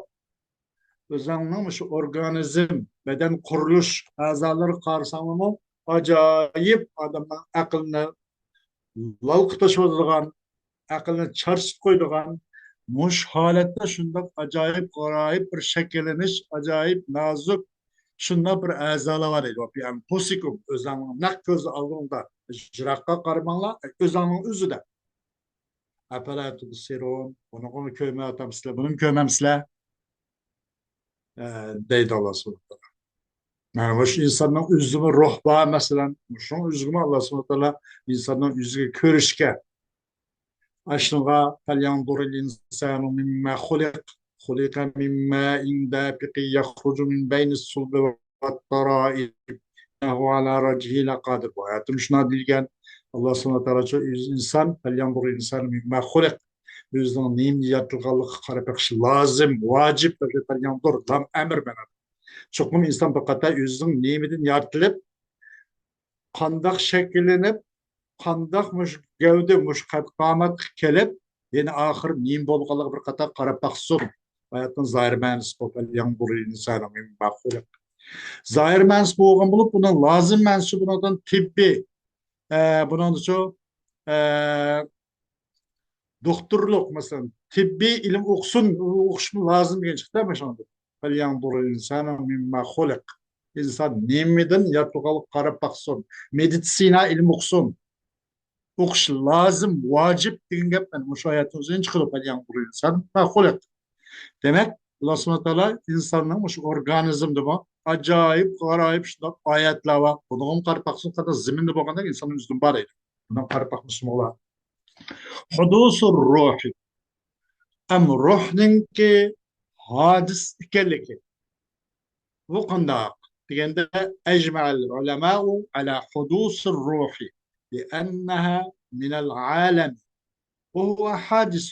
ئۆزۈڭنىڭ مۇشۇ ئورگانىزم، بەدەن قۇرۇلۇش ئەزالىرىغا قارىساڭلارمۇ ئاجايىپ ئادەمنىڭ ئەقلىنى لالقىتاشتۇرىدىغان، ئەقلىنى چارچىتىپ قويىدىغان، مۇشۇ ھالەتتە شۇنداق ئاجايىپ غارايىپ بىر شەكىللىنىش، ئاجايىپ نازۇك شۇنداق بىر ئەزالار بار دەيدۇ. في أنفسكم، ئۆزۈڭنىڭ نەق كۆز ئالدىڭدا، يىراققا قارىماڭلار، ئۆزۈڭنىڭ ئۆزىدە. أفلا تبصرون، بۇنىڭغىمۇ كۆرمەيۋاتامسىلەر، بۇنىمۇ كۆرمەمسىلەر؟ ئە، دەيدۇ ئاللا سۇبھانەھۇ ۋە تائالا. مانا مۇشۇ ئىنساننىڭ ئۆزىدىمۇ روھ بار، مەسىلەن، مۇشۇنىڭ ئۆزىگىمۇ ئاللا سۇبھانەھۇ ۋە تائالا ئىنساننىڭ ئۆزىگە كۆرۈشكە، ئاشۇنىڭغا فلينظر الإنسان مما خلق، خلق من ماء دافق يخرج من بين الصلب والترائب إنه على رجعه لقادر. بۇ ئايەتتىمۇ شۇنداق دېيىلگەن. ئاللا سۇبھانەھۇ ۋە تائالا ئىنسان، فلينظر الإنسان مما خلق. ئۆزىنىڭ نېمىدىن يارىتىلغانلىقىغا قاراپ بېقىش لازىم، ۋاجىپ، فلينظر، لام ئەمر مەناسى. چوقۇم ئىنسان بىر قاتا ئۆزىنىڭ نېمىدىن يارىتىلىپ، قانداق شەكىللىنىپ، قانداق مۇشۇ گەۋدە، مۇشۇ قەد-قامەتكە كېلىپ، يەنە ئاخىر نېمە بولغانلىقىغا بىر قاتا قاراپ باقسۇن. ھاياتنىڭ زاھىر مەنىسى بۇ، فلينظر الإنسان مما خلق. زاھىر مەنىسى بولغان بولۇپ، بۇنىڭ لازىم مەنىسى بۇنىڭدىن تېببىي، ئە، بۇنىڭدىچۇ، ئە، دوختۇرلۇق، مەسىلەن، تېببىي ئىلىم ئوقۇسۇن، ئوقۇشمۇ لازىم دېگەن چىقتى مۇشۇنىڭدىن. فلينظر الإنسان مما خلق. ئىنسان نېمىدىن يارىتىلغانلىقىغا قاراپ باقسۇن. مېدىتسىنا ئىلمى ئوقۇسۇن. ئوقۇش لازىم، ۋاجىپ دېگەن گەپ مانا مۇشۇ ئايەتنىڭ ئۆزىدىن چىقىدۇ. فلينظر الإنسان مما خلق. دېمەك، ئاللا سۇبھانەھۇ ۋە تائالا ئىنساننىڭ مۇشۇ ئورگانىزمىدىمۇ ئاجايىپ، غارايىپ شۇنداق ئايەتلەر بار. بۇنىڭغىمۇ قاراپ باقسۇن، قانداق زېمىندا بولغاندەك ئىنساننىڭ ئۆزىدىمۇ بار دەيدۇ. بۇنىڭغا قاراپ باقمىسىمۇ بولار. حدوث الروح. ئەم روھنىڭكى ھادىس ئىكەنلىكى. بۇ قانداق دېگەندە، أجمع العلماء على حدوث الروح لأنها من العالم وهو حادث.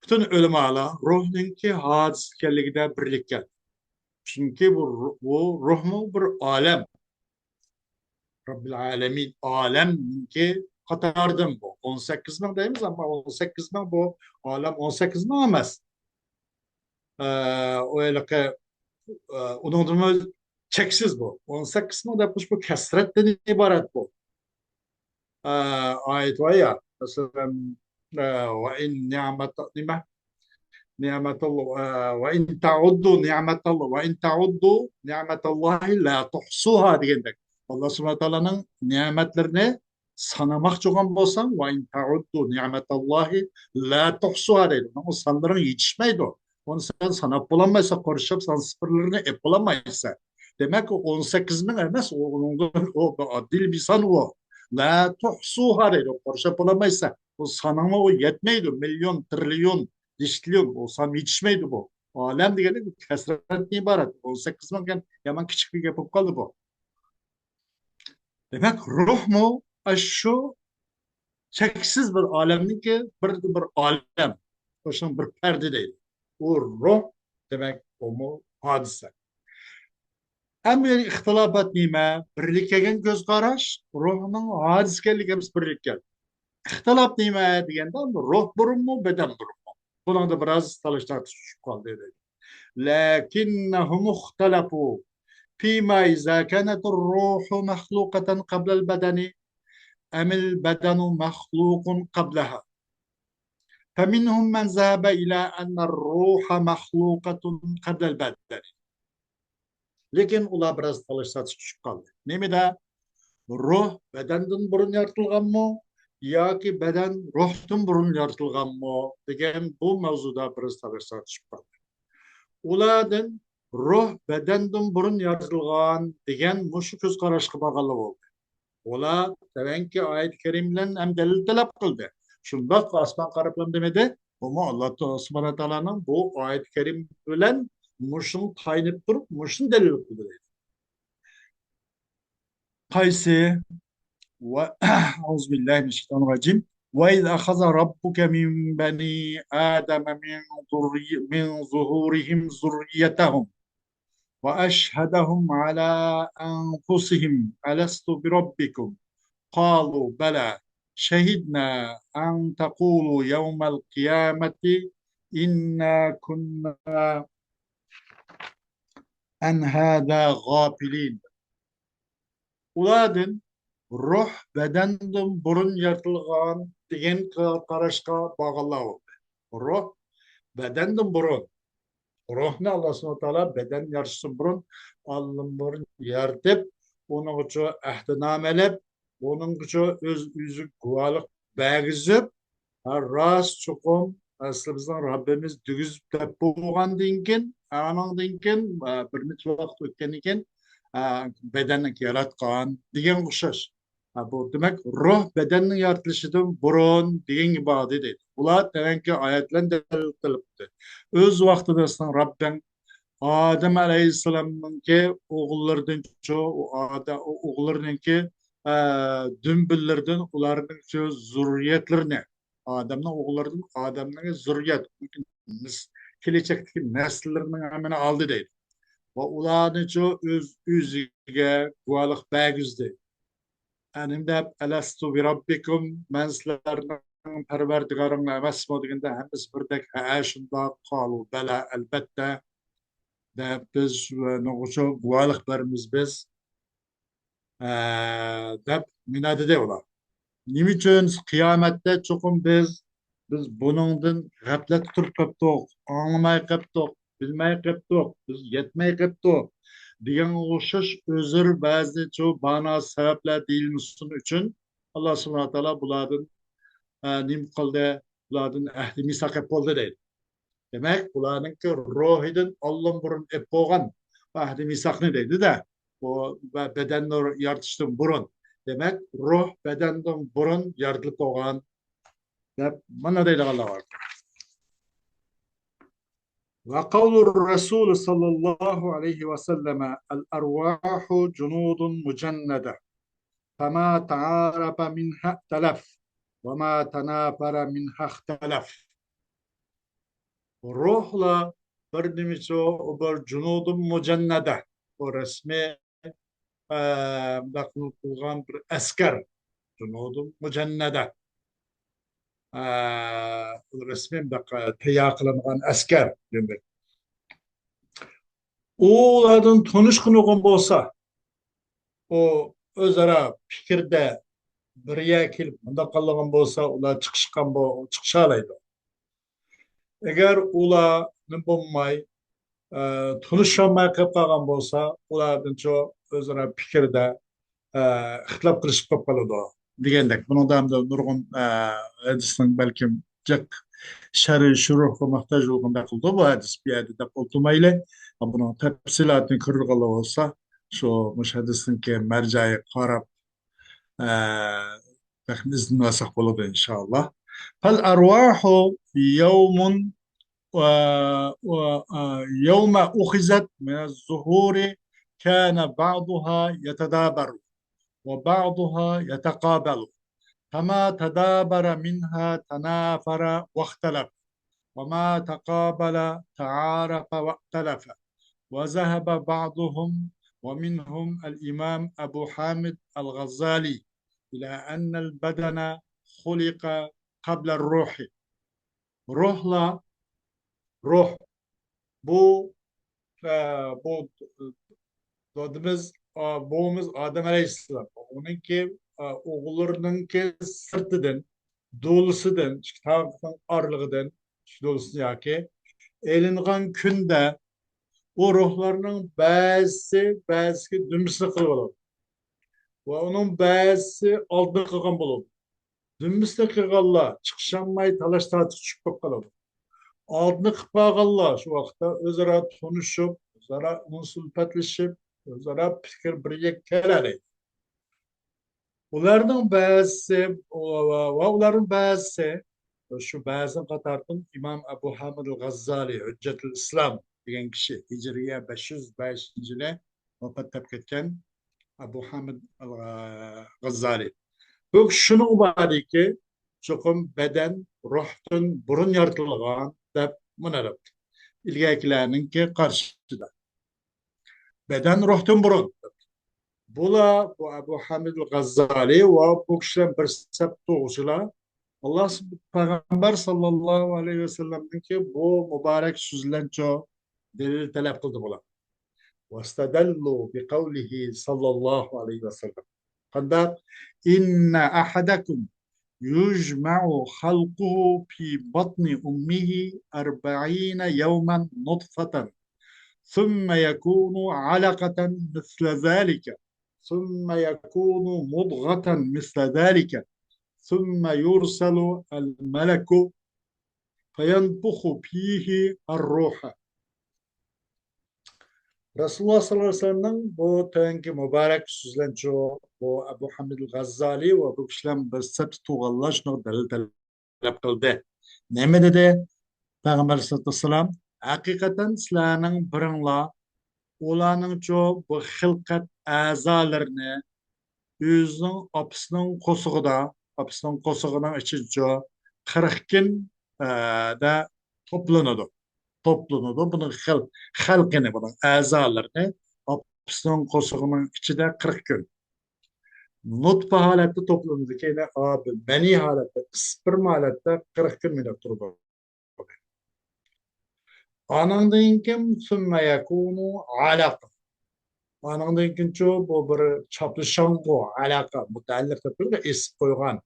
پۈتۈن ئۆلىمالار روھنىڭكى ھادىس ئىكەنلىكىدە بىرلىككە كەلدى. چۈنكى بۇ، بۇ روھمۇ بىر ئالەم. رەببىل ئالەمىن، ئالەمنىڭكى قاتارىدىن بۇ. ئون سەككىز مىڭ دەيمىز، ئەمما ئون سەككىز مىڭ بۇ ئالەم ئون سەككىز مىڭ ئەمەس. ئە، ئۇ ھېلىقى، ئە، ئۇنىڭدىنمۇ چەكسىز بۇ. ئون سەككىز مىڭ دەپ بۇ كەسرەتتىن ئىبارەت بۇ. ئە، ئايەت بار يا، مەسىلەن، ئە، وإن نعمة، نېمە؟ نعمة الله، ئە، وإن تعدوا نعمة الله، وإن تعدوا نعمة الله لا تحصوها دېگەندەك. ئاللا سۇبھانەھۇ ۋە تائالانىڭ نېمەتلىرىنى سانىماقچى بولغان بولساڭ، وإن تعدوا نعمة الله لا تحصوها دەيدۇ. ئۇنىڭ سانلىرىڭ يېتىشمەيدۇ. ئۇنى سەن ساناپ بولالمايسەن، قورشاپ سان سىفىرلىرىنى ئېلىپ بولالمايسەن. دېمەك، ئۇ ئون سەككىز مىڭ ئەمەس، ئۇ ئۇنىڭدىن، ئۇ بىر ئاددىي بىر سان ئۇ. لا تحصوها دەيدۇ، قورشاپ بولالمايسەن. ئۇ سانىڭمۇ ئۇ يەتمەيدۇ، مىليون، تىرىليون، دېشتىليون، ئۇ سان يېتىشمەيدۇ بۇ. ئالەم دېگەنلىك كەسرەتتىن ئىبارەت. ئون سەككىز مىڭ دېگەن يامان كىچىك بىر گەپ بولۇپ قالدى بۇ. دېمەك، روھمۇ ئاشۇ چەكسىز بىر ئالەمنىڭكى بىر، بىر ئالەم. ئۇ شۇنىڭ بىر پەردى دەيدۇ. ئۇ روھ، دېمەك، ئۇمۇ ھادىسە. ئەمما ئىختىلاپات نېمە؟ بىرلىككە كەلگەن كۆز قاراش روھنىڭ ھادىسە ئىكەنلىكى ھەممىسى بىرلىككە كەلدى. ئىختىلاپ نېمە دېگەندە، روھ بۇرۇنمۇ، بەدەن بۇرۇنمۇ؟ بۇنىڭدا بىراز تالىش تارتىش چۈشۈپ قالدى دەيدۇ. لكنهم اختلفوا فيما إذا كانت الروح مخلوقة قبل البدن أم البدن مخلوق قبلها. فمنهم من ذهب إلى أن الروح مخلوقة قبل البدن. لېكىن ئۇلار بىراز تالىشىشقا چۈشۈپ قالدى. نېمىدە؟ روھ بەدەندىن بۇرۇن يارىتىلغانمۇ ياكى بەدەن روھتىن بۇرۇن يارىتىلغانمۇ دېگەن بۇ ماۋزۇدا بىراز تالىشىشقا چۈشۈپ قالدى. ئۇلاردىن روھ بەدەندىن بۇرۇن يارىتىلغان دېگەن مۇشۇ كۆز قاراشقا بارغانلار بولدى. ئۇلار تۆۋەنكى ئايەت كەرىم بىلەن ھەم دەلىل تەلەپ قىلدى. شۇنداق ئاسمان قاراپلا دېمىدى. بۇمۇ ئاللا سۇبھانەھۇ ۋە تائالانىڭ بۇ ئايەت كەرىم بىلەن مۇشۇنى تايىنىپ تۇرۇپ، مۇشۇنى دەلىل قىلدى دەيدۇ. قايسى؟ و-، أعوذ بالله من الشيطان الرجيم. وإذ أخذ ربك من بني آدم من ذري-، من ظهورهم ذريتهم وأشهدهم على أنفسهم ألست بربكم؟ قالوا بلى شهدنا أن تقولوا يوم القيامة إنا كنا عن هذا غافلين. ئۇلاردىن روھ بەدەندىن بۇرۇن يارىتىلغان دېگەن قاراشقا بارغانلار بولدى. روھ بەدەندىن بۇرۇن. روھنى ئاللا سۇبھانەھۇ ۋە تائالا بەدەن يارىتىشتىن بۇرۇن، ئاللىبۇرۇن يارىتىپ، ئۇنىڭغىچۇ ئەھدىنامە ئېلىپ، ئۇنىڭغىچۇ ئۆز ئۆزىگە گۇۋاھلىق بەرگۈزۈپ، ھە، راست چوقۇم، ھە، سىلەر بىزنىڭ رەببىمىز دېگۈزۈپ دەپ بولغاندىن كېيىن، ئانىڭدىن كېيىن، ھە، بىر نەچچە ۋاقىت ئۆتكەندىن كېيىن، ھە، بەدەننى ياراتقان دېگەنگە ئوخشاش. ھە، بۇ دېمەك، روھ بەدەننىڭ يارىتىلىشىدىن بۇرۇن دېگەنگە باردى دەيدۇ. ئۇلار تۆۋەنكى ئايەت بىلەن دەلىل قىلىپتۇ. ئۆز ۋاقتىدا سېنىڭ رەببىڭ ئادەم ئەلەيھىسسالامنىڭكى ئوغۇللىرىدىنچۇ، ئۇ ئادە-، ئۇ ئوغۇللىرىنىڭكى، ئە، دۈمبىلىرىدىن ئۇلارنىڭچۇ زۇررىيەتلىرىنى، ئادەمنىڭ ئوغۇللىرىدىن ئادەمنىڭ زۇررىيەت، نەس-، كېلەچەكتىكى نەسىللىرىنىڭ ھەممىنى ئالدى دەيدۇ. ۋە ئۇلارنىچۇ ئۆز ئۆزىگە گۇۋاھلىق بەرگۈزدى. ئەنىم دەپ، ئەلەستۇ بىرەببىكۇم، مەن سىلەرنىڭ پەرۋەردىگارىڭلار ئەمەسمۇ دېگەندە، ھەممىسى بىردەك، ھە، شۇنداق، قالۇ بەلە، ئەلبەتتە، دەپ، بىز نوغۇچۇ گۇۋاھلىق بېرىمىز بىز، ئە، دەپ مىنا دېدى ئۇلار. نېمە ئۈچۈن؟ قىيامەتتە چوقۇم بىز، بىز بۇنىڭدىن غەپلەتتە تۇرۇپ قاپتۇق، ئاڭلىماي قاپتۇق، بىلمەي قاپتۇق، بىز يەتمەي قاپتۇق دېگەنگە ئوخشاش ئۆزۈر، بەزى شۇ بانا سەۋەبلەر دېيىلمىسۇن ئۈچۈن، ئاللا سۇبھانەھۇ ۋە تائالا بۇلاردىن، ئە، نېمە قىلدى؟ بۇلاردىن ئەھدى مىساق ئېلىپ بولدى دەيدۇ. دېمەك، بۇلارنىڭكى روھىدىن ئاللىبۇرۇن ئېلىپ بولغان ئەھدى مىساقنى دەيدۇ-دە. بۇ بە-، بەدەننى يارىتىشتىن بۇرۇن. دېمەك، روھ بەدەندىن بۇرۇن يارىتىلىپ بولغان دەپ مانا دەيدىغانلار بار. وقول الرسول صلى الله عليه وسلم: الأرواح جنود مجندة، فما تعارف منها ائتلف، وما تنافر منها اختلف. روھلار بىر نېمىچۇ، بىر جۇنۇدۇن مۇجەننەدە. بۇ رەسمىي، ئە، مۇنداق قىلغان بىر ئەسكەر. جۇنۇدۇن مۇجەننەدە. ئە، رەسمىي مۇنداق، ئە، تەييار قىلىنغان ئەسكەر دېمەك. ئۇلاردىن تونۇشقىنىغۇم بولسا، ئۇ ئۆزئارا پىكىردە بىر يەرگە كېلىپ مۇنداق قىلغان بولسا، ئۇلار چىقىشقان بو-، چىقىشالايدۇ. ئەگەر ئۇلارنى بولماي، ئە، تونۇشالماي قېلىپ قالغان بولسا، ئۇلاردىنچۇ ئۆزئارا پىكىردە، ئە، ئىختىلاپ قىلىشىپ قېلىپ قالىدۇ دېگەندەك. بۇنىڭدا ئەمدى نۇرغۇن، ئە، ھەدىسنىڭ بەلكىم جىق شەرھى شۇرۇھقا موھتاج بولغاندەك قىلىدۇ بۇ ھەدىس بۇ يەردە دەپ ئولتۇرمايلى. بۇنىڭ تەپسىلاتىنى كۆرىدىغانلار بولسا، شۇ مۇشۇ ھەدىسنىڭكى مەرجەئىگە قاراپ، ئە، بەلكىم ئىزدىنىۋالساق بولىدۇ، ئىنشائاللا. فالأرواح يوم، ئە، ئە، يوم أخذت من الظهور كان بعضها يتدابر وبعضها يتقابل، فما تدابر منها تنافر واختلف، وما تقابل تعارف واختلف. وذهب بعضهم ومنهم الإمام أبو حامد الغزالي إلى أن البدن خلق قبل الروح. روحلا، روح. بۇ، ئە، بۇ دادىمىز، ئا، بوۋىمىز ئادەم ئەلەيھىسسالام. ئۇنىڭكى، ئا، ئوغۇللىرىنىڭكى سىرتىدىن، دولىسىدىن، ئىككى تاغنىڭ ئارىلىقىدىن، ئىككى دولىسىدىن ياكى ئېلىنغان كۈندە ئۇ روھلارنىڭ بەزىسى بەزىسىگە دۈمبىسىنى قىلىۋالىدۇ. ۋە ئۇنىڭ بەزىسى ئالدىنى قىلغان بولىدۇ. دۈمبىسىنى قىلغانلار چىقىشالماي تالاش تارتىش چۈشۈپ قېلىپ قالىدۇ. ئالدىنى قىلىپ قالغانلار شۇ ۋاقىتتا ئۆزئارا تونۇشۇپ، ئۆزئارا ئۇنسۇلپەتلىشىپ، ئۆزئارا پىكىر بىر يەككە كېلەلەيدۇ. ئۇلارنىڭ بەزىسى، ۋە ئۇلارنىڭ بەزىسى، شۇ بەزىنىڭ قاتارىدىن ئىمام ئەبۇ ھامىد غەززالى، ھۆججەتۇل ئىسلام دېگەن كىشى، ھىجرىيە بەش يۈز بەشىنچى يىلى ۋاپات تاپقان ئەبۇ ھامىد غەززالى. بۇ كىشى شۇنى ئۇقمىدىكى، چوقۇم بەدەن روھتىن بۇرۇن يارىتىلغان دەپ مۇنى دەپتۇ. ئىلگەركىلەرنىڭكى قارىشىدا. بەدەن روھتىن بۇرۇن. بۇلار، بۇ ئەبۇ ھامىد غەززالى ۋە بۇ كىشىلەر بىر سەپ تۇغۇشىلار ئاللا پەيغەمبەر ساللاللاھۇ ئەلەيھى ۋەسەللەمنىڭكى بۇ مۇبارەك سۆزلەنچۇ دەلىل تەلەپ قىلدى بۇلار. واستدلوا بقوله صلى الله عليه وسلم. قانداق؟ إن أحدكم يجمع خلقه في بطن أمه أربعين يوما نطفة ثم يكون علقة مثل ذلك ثم يكون مضغة مثل ذلك ثم يرسل الملك فينفخ فيه الروح. رەسۇلۇللاھ ساللاللاھۇ ئەلەيھى ۋەسەللەمنىڭ بۇ تۆۋەنكى مۇبارەك سۆزلەنچۇ، بۇ ئەبۇ ھامىد غەززالى ۋە بۇ كىشىلەر بىر سەپتە تۇرغانلار شۇنىڭغا دەلىل تەلەپ قىلدى. نېمە دېدى؟ پەيغەمبەر ئەلەيھىسسالاتۇ ۋەسسالام، ھەقىقەتەن سىلەرنىڭ بىرىڭلار ئۇلارنىڭچۇ بۇ خىلقەت ئەزالىرىنى ئۆزىنىڭ ئاپىسىنىڭ قورسىقىدا، ئاپىسىنىڭ قورسىقىنىڭ ئىچىدىچۇ قىرىق كۈن، ئە، دە توپلىنىدۇ. توپلىنىدۇ. بۇنىڭ خىل-، خەلقىنى، بۇنىڭ ئەزالىرىنى ئاپىسىنىڭ قورسىقىنىڭ ئىچىدە قىرىق كۈن. نۇتفا ھالەتتە توپلىنىدۇ. كېيىن ئا-، مەنىي ھالەتتە، ئىسپېرم ھالەتتە قىرىق كۈن مېڭىپ تۇرىدۇ. ئانىڭدىن كېيىن ثم يكون علقة. ئانىڭدىن كېيىنچۇ بۇ بىر چاپلىشاڭغۇ، ئالاقە، مۇتەئەللىق دەپ تۇرىدۇ، ئېسىپ قويغان.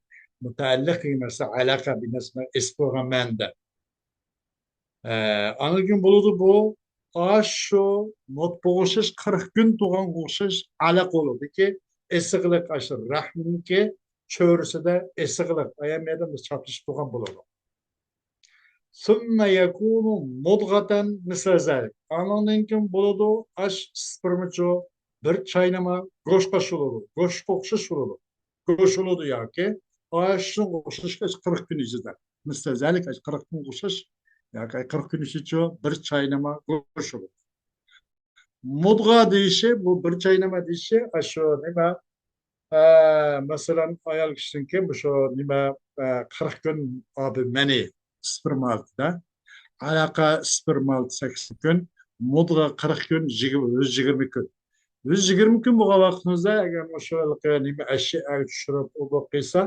مۇتەئەللىق دېگەن نەرسە ئالاقە، بىر نەرسىنى ئېسىپ قويغان مەنىدە. ئە، ئاندىن كېيىن بولىدۇ بۇ، ئاشۇ نۇتپىغا ئوخشاش قىرىق كۈن تۇرغانغا ئوخشاش ئالاقە بولىدۇكى، ئېسىقلىق ئاشۇ رەھمنىڭكى چۆرىسىدە ئېسىقلىق، ئايان بۇ يەردە چاپلىشىپ تۇرغان بولىدۇ. ثم يكون مضغة مثل ذلك. ئانىڭدىن كېيىن بولىدۇ، ئاش ئىسپېرمىچۇ، بىر چاينىما گۆشكە ئوخشاش بولىدۇ. گۆشكە ئوخشاش بولىدۇ. گۆش بولىدۇ ياكى ئاشۇنىڭغا ئوخشاش قىرىق كۈن ئىچىدە. مثل ذلك، قىرىق كۈنگە ئوخشاش ياكى قىرىق كۈن ئىچىدىچۇ بىر چاينىما گۆش بولىدۇ. مۇدغا دېيىشى، بۇ بىر چاينىما دېيىشى، ئاشۇ نېمە، ئە، مەسىلەن، ئايال كىشىنىڭكى مۇشۇ نېمە، ئە، قىرىق كۈن ئابى مەنى ئىسپېرما ھالىتىدە، ئالاقە ئىسپېرما ھالىتى سەكسەن كۈن، مۇدغا قىرىق كۈن، يىگىرمە، يۈز يىگىرمە كۈن. يۈز يىگىرمە كۈن بولغان ۋاقتىمىزدا ئەگەر مۇشۇ ھېلىقى نېمە ئەشيائەگە چۈشۈرۈپ ئۇ بولۇپ قېلسا،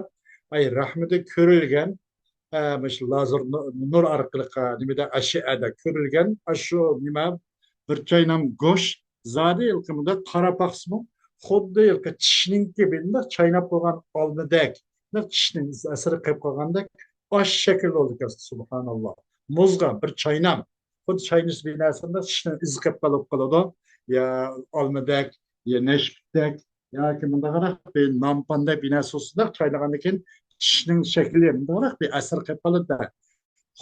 ئاي رەھمىدە كۆرۈلگەن، ئە، مۇشۇ لازېر نۇ-، نۇر ئارقىلىق، ئە، نېمىدە، ئەشيائەدە كۆرۈلگەن، ئاشۇ نېمە، بىر چاينام گۆش زادى ھېلىقى مۇنداق قاراپ باقسىمۇ، خۇددى ھېلىقى چىشنىڭكى بۇنداق چايناپ قويغان ئالمىدەك، بۇنداق چىشنىڭ ئەسىرى قېلىپ قالغاندەك ئاش شەكىلدە بولىدىكەن، سۇبھاناللا. مۇزغا بىر چاينام، خۇددى چاينىش بىناسىدا چىشنىڭ ئىزى قېلىپ قالىپ قالىدۇ. يا ئالمىدەك، يا نەشپۈتتەك، ياكى مۇنداقراق بىر نانپاندەك بىر نەرسە بولسا، چاينىغاندىن كېيىن چىشنىڭ شەكلى مۇنداقراق بىر ئەسەر قېلىپ قالىدۇ.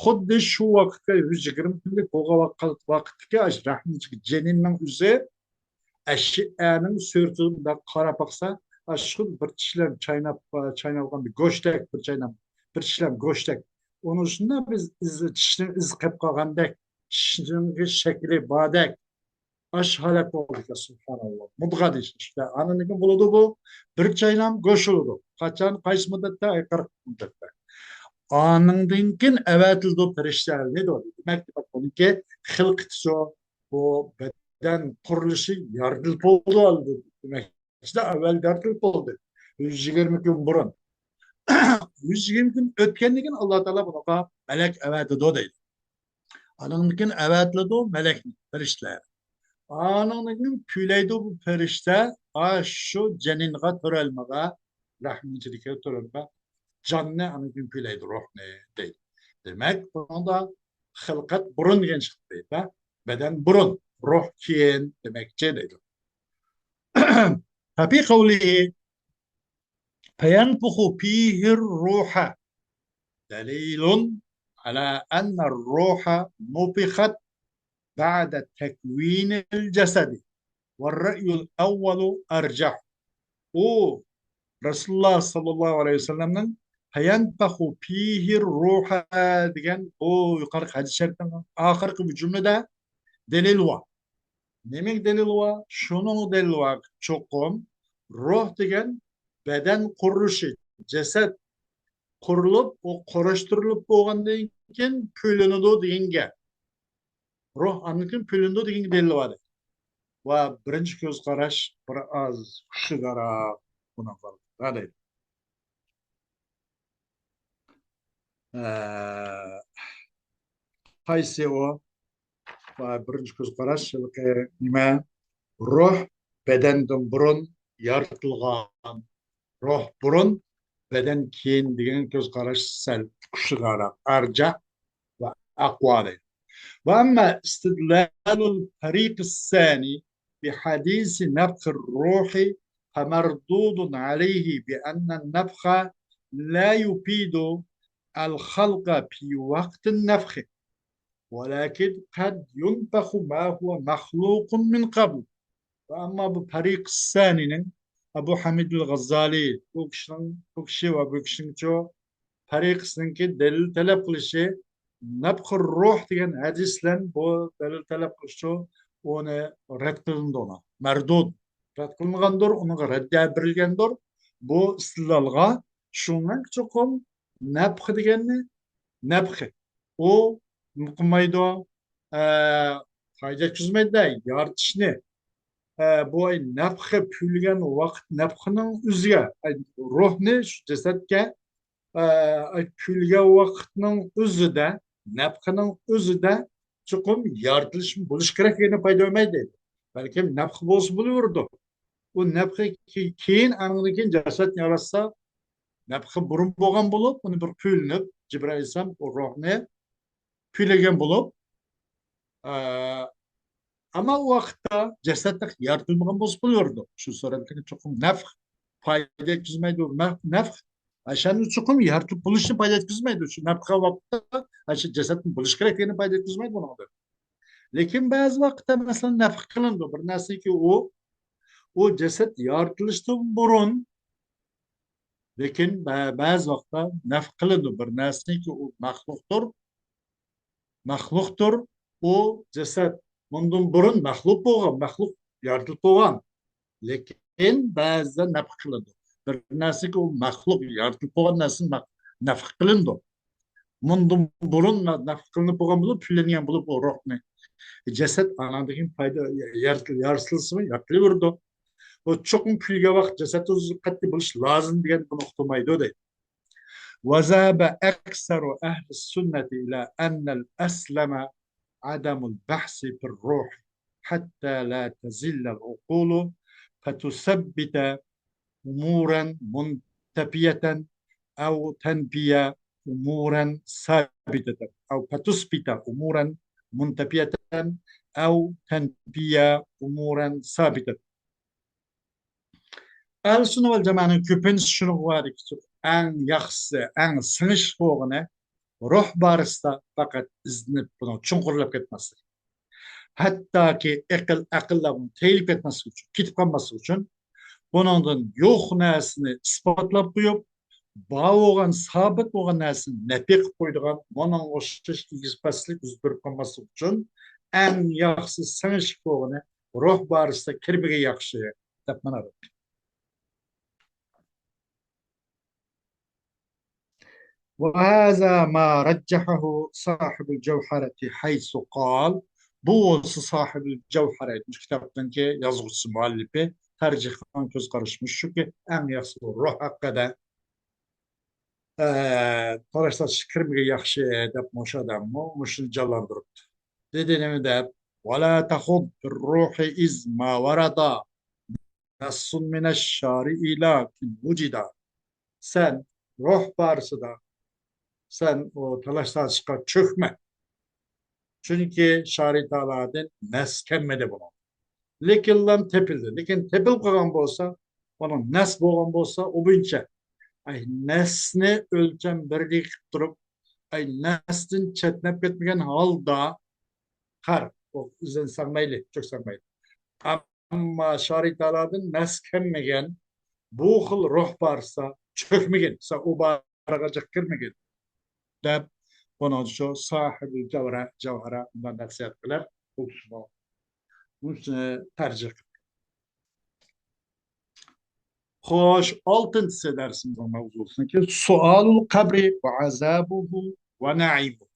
خۇددى شۇ ۋاقىتتا يۈز يىگىرمە كۈنلۈك بولغان ۋاقىت-، ۋاقىتتىكى ئاشۇ رەھمىدىكى جېنىننىڭ ئۆزى ئەشيائەنىڭ سۈرىتىگە مۇنداق قاراپ باقسا، ئاشۇ بىر چىشلام چايناپ، چاينالغان بىر گۆشتەك، بىر چاينام، بىر چىشلام گۆشتەك. ئۇنىڭ ئۈستىدە بىز ئىز، چىشنىڭ ئىزى قېلىپ قالغاندەك، چىشنىڭ شەكلى باردەك، ئاشۇ ھالەت بولىدىكەن، سۇبھاناللا. مۇدغا دېيىش ئىشتە. ئاندىن كېيىن بولىدۇ بۇ، بىر چاينام گۆش بولىدۇ. قاچان، قايسى مۇددەتتە؟ ئاي، قىرىق مۇددەتتە. ئانىڭدىن كېيىن ئەۋەتىلىدۇ پەرىشتە دەيدۇ. دېمەك، بۇنىڭكى خىلقىتى شۇ، بۇ بەدەن قۇرۇلۇشى يارىتىلىپ بولدى ئالدى. دېمەك، ئەۋۋەل يارىتىلىپ بولدى. يۈز يىگىرمە كۈن بۇرۇن. يۈز يىگىرمە كۈن ئۆتكەندىن كېيىن ئاللا تائالا بۇنىڭغا مەلەك ئەۋەتىدۇ دەيدۇ. ئانىڭدىن كېيىن ئەۋەتىلىدۇ مەلەكنى، پەرىشتىلەر. ئانىڭدىن كېيىن پۈيلەيدۇ بۇ پەرىشتە، ئا، شۇ جەنىنغا، تۆرەلمىگە، رەھمىنىڭ ئىچىدىكى تۆرەلمە جاننى ئانىڭدىن كېيىن پۈيلەيدۇ روھنى دەيدۇ. دېمەك، بۇنىڭدا خىلقەت بۇرۇن دېگەن چىقتى دەيدۇ. بەدەن بۇرۇن، روھ كېيىن دېمەكچى دەيدۇ. ففي قوله فينفخ فيه الروح دليل على أن الروح نفخت بعد تكوين الجسد والرأي الأول أرجح. ئۇ رەسۇلۇللا ساللاللاھۇ ئەلەيھى ۋەسەللەمنىڭ فينفخ فيه الروح دېگەن بۇ يۇقىرىقى ھەدىس شەرىپنىڭ ئاخىرقى بۇ جۈملىدە دەلىل بار. نېمىگە دەلىل بار؟ شۇنىڭغا دەلىل بار، چوقۇم روھ دېگەن بەدەن قۇرۇلۇشى، جەسەت قۇرۇلۇپ، ئۇ قۇراشتۇرۇلۇپ بولغاندىن كېيىن پۈيلىنىدۇ دېگەن گەپ. روھ ئاندىن كېيىن پۈيلىنىدۇ دېگەن دەلىل بار. ۋە بىرىنچى كۆز قاراش بىر ئاز كۈچلۈكرەك بۇنىڭغا دەيدۇ. ئە، قايسى ئۇ؟ ۋە بىرىنچى كۆز قاراش، ھېلىقى نېمە؟ روھ بەدەندىن بۇرۇن يارىتىلغان. روھ بۇرۇن، بەدەن كېيىن دېگەن كۆز قاراش سەل كۈچلۈكرەك، ئەرجەھ ۋە ئەقۋا دەيدۇ. وأما استدلال الفريق الثاني بحديث نفخ الروح فمردود عليه بأن النفخ لا يفيد الخلق في وقت النفخ ولكن قد ينفخ ما هو مخلوق من قبل. ۋە ئەمما بۇ پەرىق سانىنىڭ، ئەبۇ ھامىدۇل غازالى، بۇ كىشىنىڭ، بۇ كىشى ۋە بۇ كىشىنىڭچۇ پەرىقىسىنىڭكى دەلىل تەلەپ قىلىشى، نەفخۇر روھ دېگەن ھەدىس بىلەن بۇ دەلىل تەلەپ قىلىشچۇ، ئۇنى رەت قىلىنىدۇ، ئۇنى مەردۇد، رەت قىلىنغاندۇر، ئۇنىڭغا رەددىيە بېرىلگەندۇر. بۇ ئىستىدلالغا شۇڭا چوقۇم نەپخ دېگەننى، نەپخ، ئۇ نېمە قىلمايدۇ؟ ئە، پايدا يەتكۈزمەيدۇ-دە، يارىتىشنى. ئە، بۇ نەپخ پۈيلىگەن ۋاقىت، نەپخنىڭ ئۆزىگە، ئە، روھنى شۇ جەسەتكە، ئە، ئە، پۈيلىگەن ۋاقىتنىڭ ئۆزىدە، نەپخنىڭ ئۆزىدە چوقۇم يارىتىلىش بولۇش كېرەك دېگەننى پايدا بەرمەيدۇ. بەلكىم نەپخ بولسا بولۇۋېرىدۇ. ئۇ نەپخ كېيىن، ئانىڭدىن كېيىن جەسەتنى ياراتسا، نەپخ بۇرۇن بولغان بولۇپ، ئۇنى بىر پۈيلىنىپ، جىبرىئىل ئەلەيھىسسالام ئۇ روھنى پۈيلىگەن بولۇپ، ئە، ئەمما ئۇ ۋاقىتتا جەسەتلىك يارىتىلمىغان بولسا بولۇۋېرىدۇ. شۇ سۈرەتتىكى چوقۇم نەفخ پايدا يەتكۈزمەيدۇ. نەف-، نەفخ ئاشۇنى چوقۇم يارىتىپ بولۇشنى پايدا يەتكۈزمەيدۇ. شۇ نەپخ ۋاقتىدا ئاشۇ جەسەتنىڭ بولۇش كېرەكلىكىنى پايدا يەتكۈزمەيدۇ بۇنىڭدىن. لېكىن بەزى ۋاقىتتا، مەسىلەن، نەفخ قىلىنىدۇ. بىر نەرسىكى ئۇ، ئۇ جەسەت يارىتىلىشتىن بۇرۇن، لېكىن بە-، بەزى ۋاقىتتا نەفخ قىلىنىدۇ. بىر نەرسىكى ئۇ مەخلۇقتۇر، مەخلۇقتۇر. ئۇ جەسەت مۇندىن بۇرۇن مەخلۇق بولغان، مەخلۇق يارىتىلىپ بولغان. لېكىن بەزىدە نەفخ قىلىنىدۇ. بىر نەرسىگە ئۇ مەخلۇق يارىتىلىپ بولغان نەرسىنى نەف-، نەفخ قىلىنىدۇ. مۇندىن بۇرۇن نە-، نەفخ قىلىنىپ بولغان بولۇپ، پۈيلەنگەن بولۇپ ئۇ روھنى. جەسەت ئاناندىن كېيىن پايدا يارىتىل-، يارىتىلسىمۇ يارىتىلىۋېرىدۇ. ئۇ چوقۇم پۈيلىگەن ۋاقىت جەسەت ئۆزى قەتئىي بولۇش لازىم دېگەن بۇنى ئۇقتۇرمايدۇ دەيدۇ. وذهب أكثر أهل السنة إلى أن الأسلم عدم البحث في الروح حتى لا تزل العقول فتثبت أمورا منتفية أو تنفي أمورا ثابتة، أو فتثبت أمورا منتفية أو تنفي أمورا ثابتة. ئەھلى سۈننە ۋەل جامائەنىڭ كۆپىنچىسى شۇنىڭغا باردىكى، ئەڭ ياخشىسى، ئەڭ سىڭىشلىق بولغىنى روھ بارىسىدا پەقەت ئىزدىنىپ، بۇنىڭ چوڭقۇرلاپ كەتمەسلىك. ھەتتاكى ئەقىل، ئەقىللەر بۇنى تېيىلىپ كەتمەسلىك ئۈچۈن، كېتىپ قالماسلىق ئۈچۈن، بۇنىڭدىن يوق نەرسىنى ئىسپاتلاپ قويۇپ، بار بولغان، سابىت بولغان نەرسىنى نەپى قىلىپ قويىدىغان، بۇنىڭغا ئوخشاش ئېگىز پەسلىك يۈز بېرىپ قالماسلىق ئۈچۈن، ئەڭ ياخشىسى، سىڭىشلىق بولغىنى روھ بارىسىدا كىرمىگەن ياخشى، دەپ مانا. وهذا ما رجحه صاحب الجوهرة حيث قال، بۇ بولسا ساھىبۇل جەۋھەرە، مۇشۇ كىتابنىڭكى يازغۇچىسى، مۇئەللىپى تەرجىھ قىلغان كۆز قارىشى مۇشۇكى، ئەڭ ياخشى روھ ھەققىدە، ئە، تالاش تارتىشقا كىرمىگەن ياخشى دەپ مۇشۇ ئادەممۇ مۇشۇنى جانلاندۇرۇپتۇ. دېدى نېمە دەپ؟ ولا تخض في الروح إذ ما ورد نص من الشارع لكن وجد. سەن روھ بارىسىدا، سەن ئۇ تالاش تارتىشقا چۆكمە. چۈنكى شارى تائالادىن نەس كەلمىدى بۇنىڭ. لېكىنلا تېپىلدى. لېكىن تېپىلىپ قالغان بولسا، ئۇنىڭ نەس بولغان بولسا، ئۇ بويىچە، ئاي، نەسنى ئۆلچەم بىرلىك قىلىپ تۇرۇپ، ئاي، نەستىن چەتنەپ كەتمىگەن ھالدا، قار، ئۇ ئىزدەنسەڭ مەيلى، چۆكسەڭ مەيلى. ئەمما شارى تائالادىن نەس كەلمىگەن بۇ خىل روھ بارسا، چۆكمىگىن، سەن ئۇ بارغا جىق كىرمىگىن دەپ، بۇنىڭ شۇ ساھىبۇل جەۋھەرە، جەۋھەرە بۇنداق نەسىھەت قىلىپ، ئۇ كىشىمۇ بۇنى تەرجىھ قىلدى. خوش، ئالتىنچىسى دەرسىمىزنىڭ ماۋزۇسىنىڭكى سوئالۇل قەبرى ۋە ئازابۇھۇ ۋە نەئىمۇ.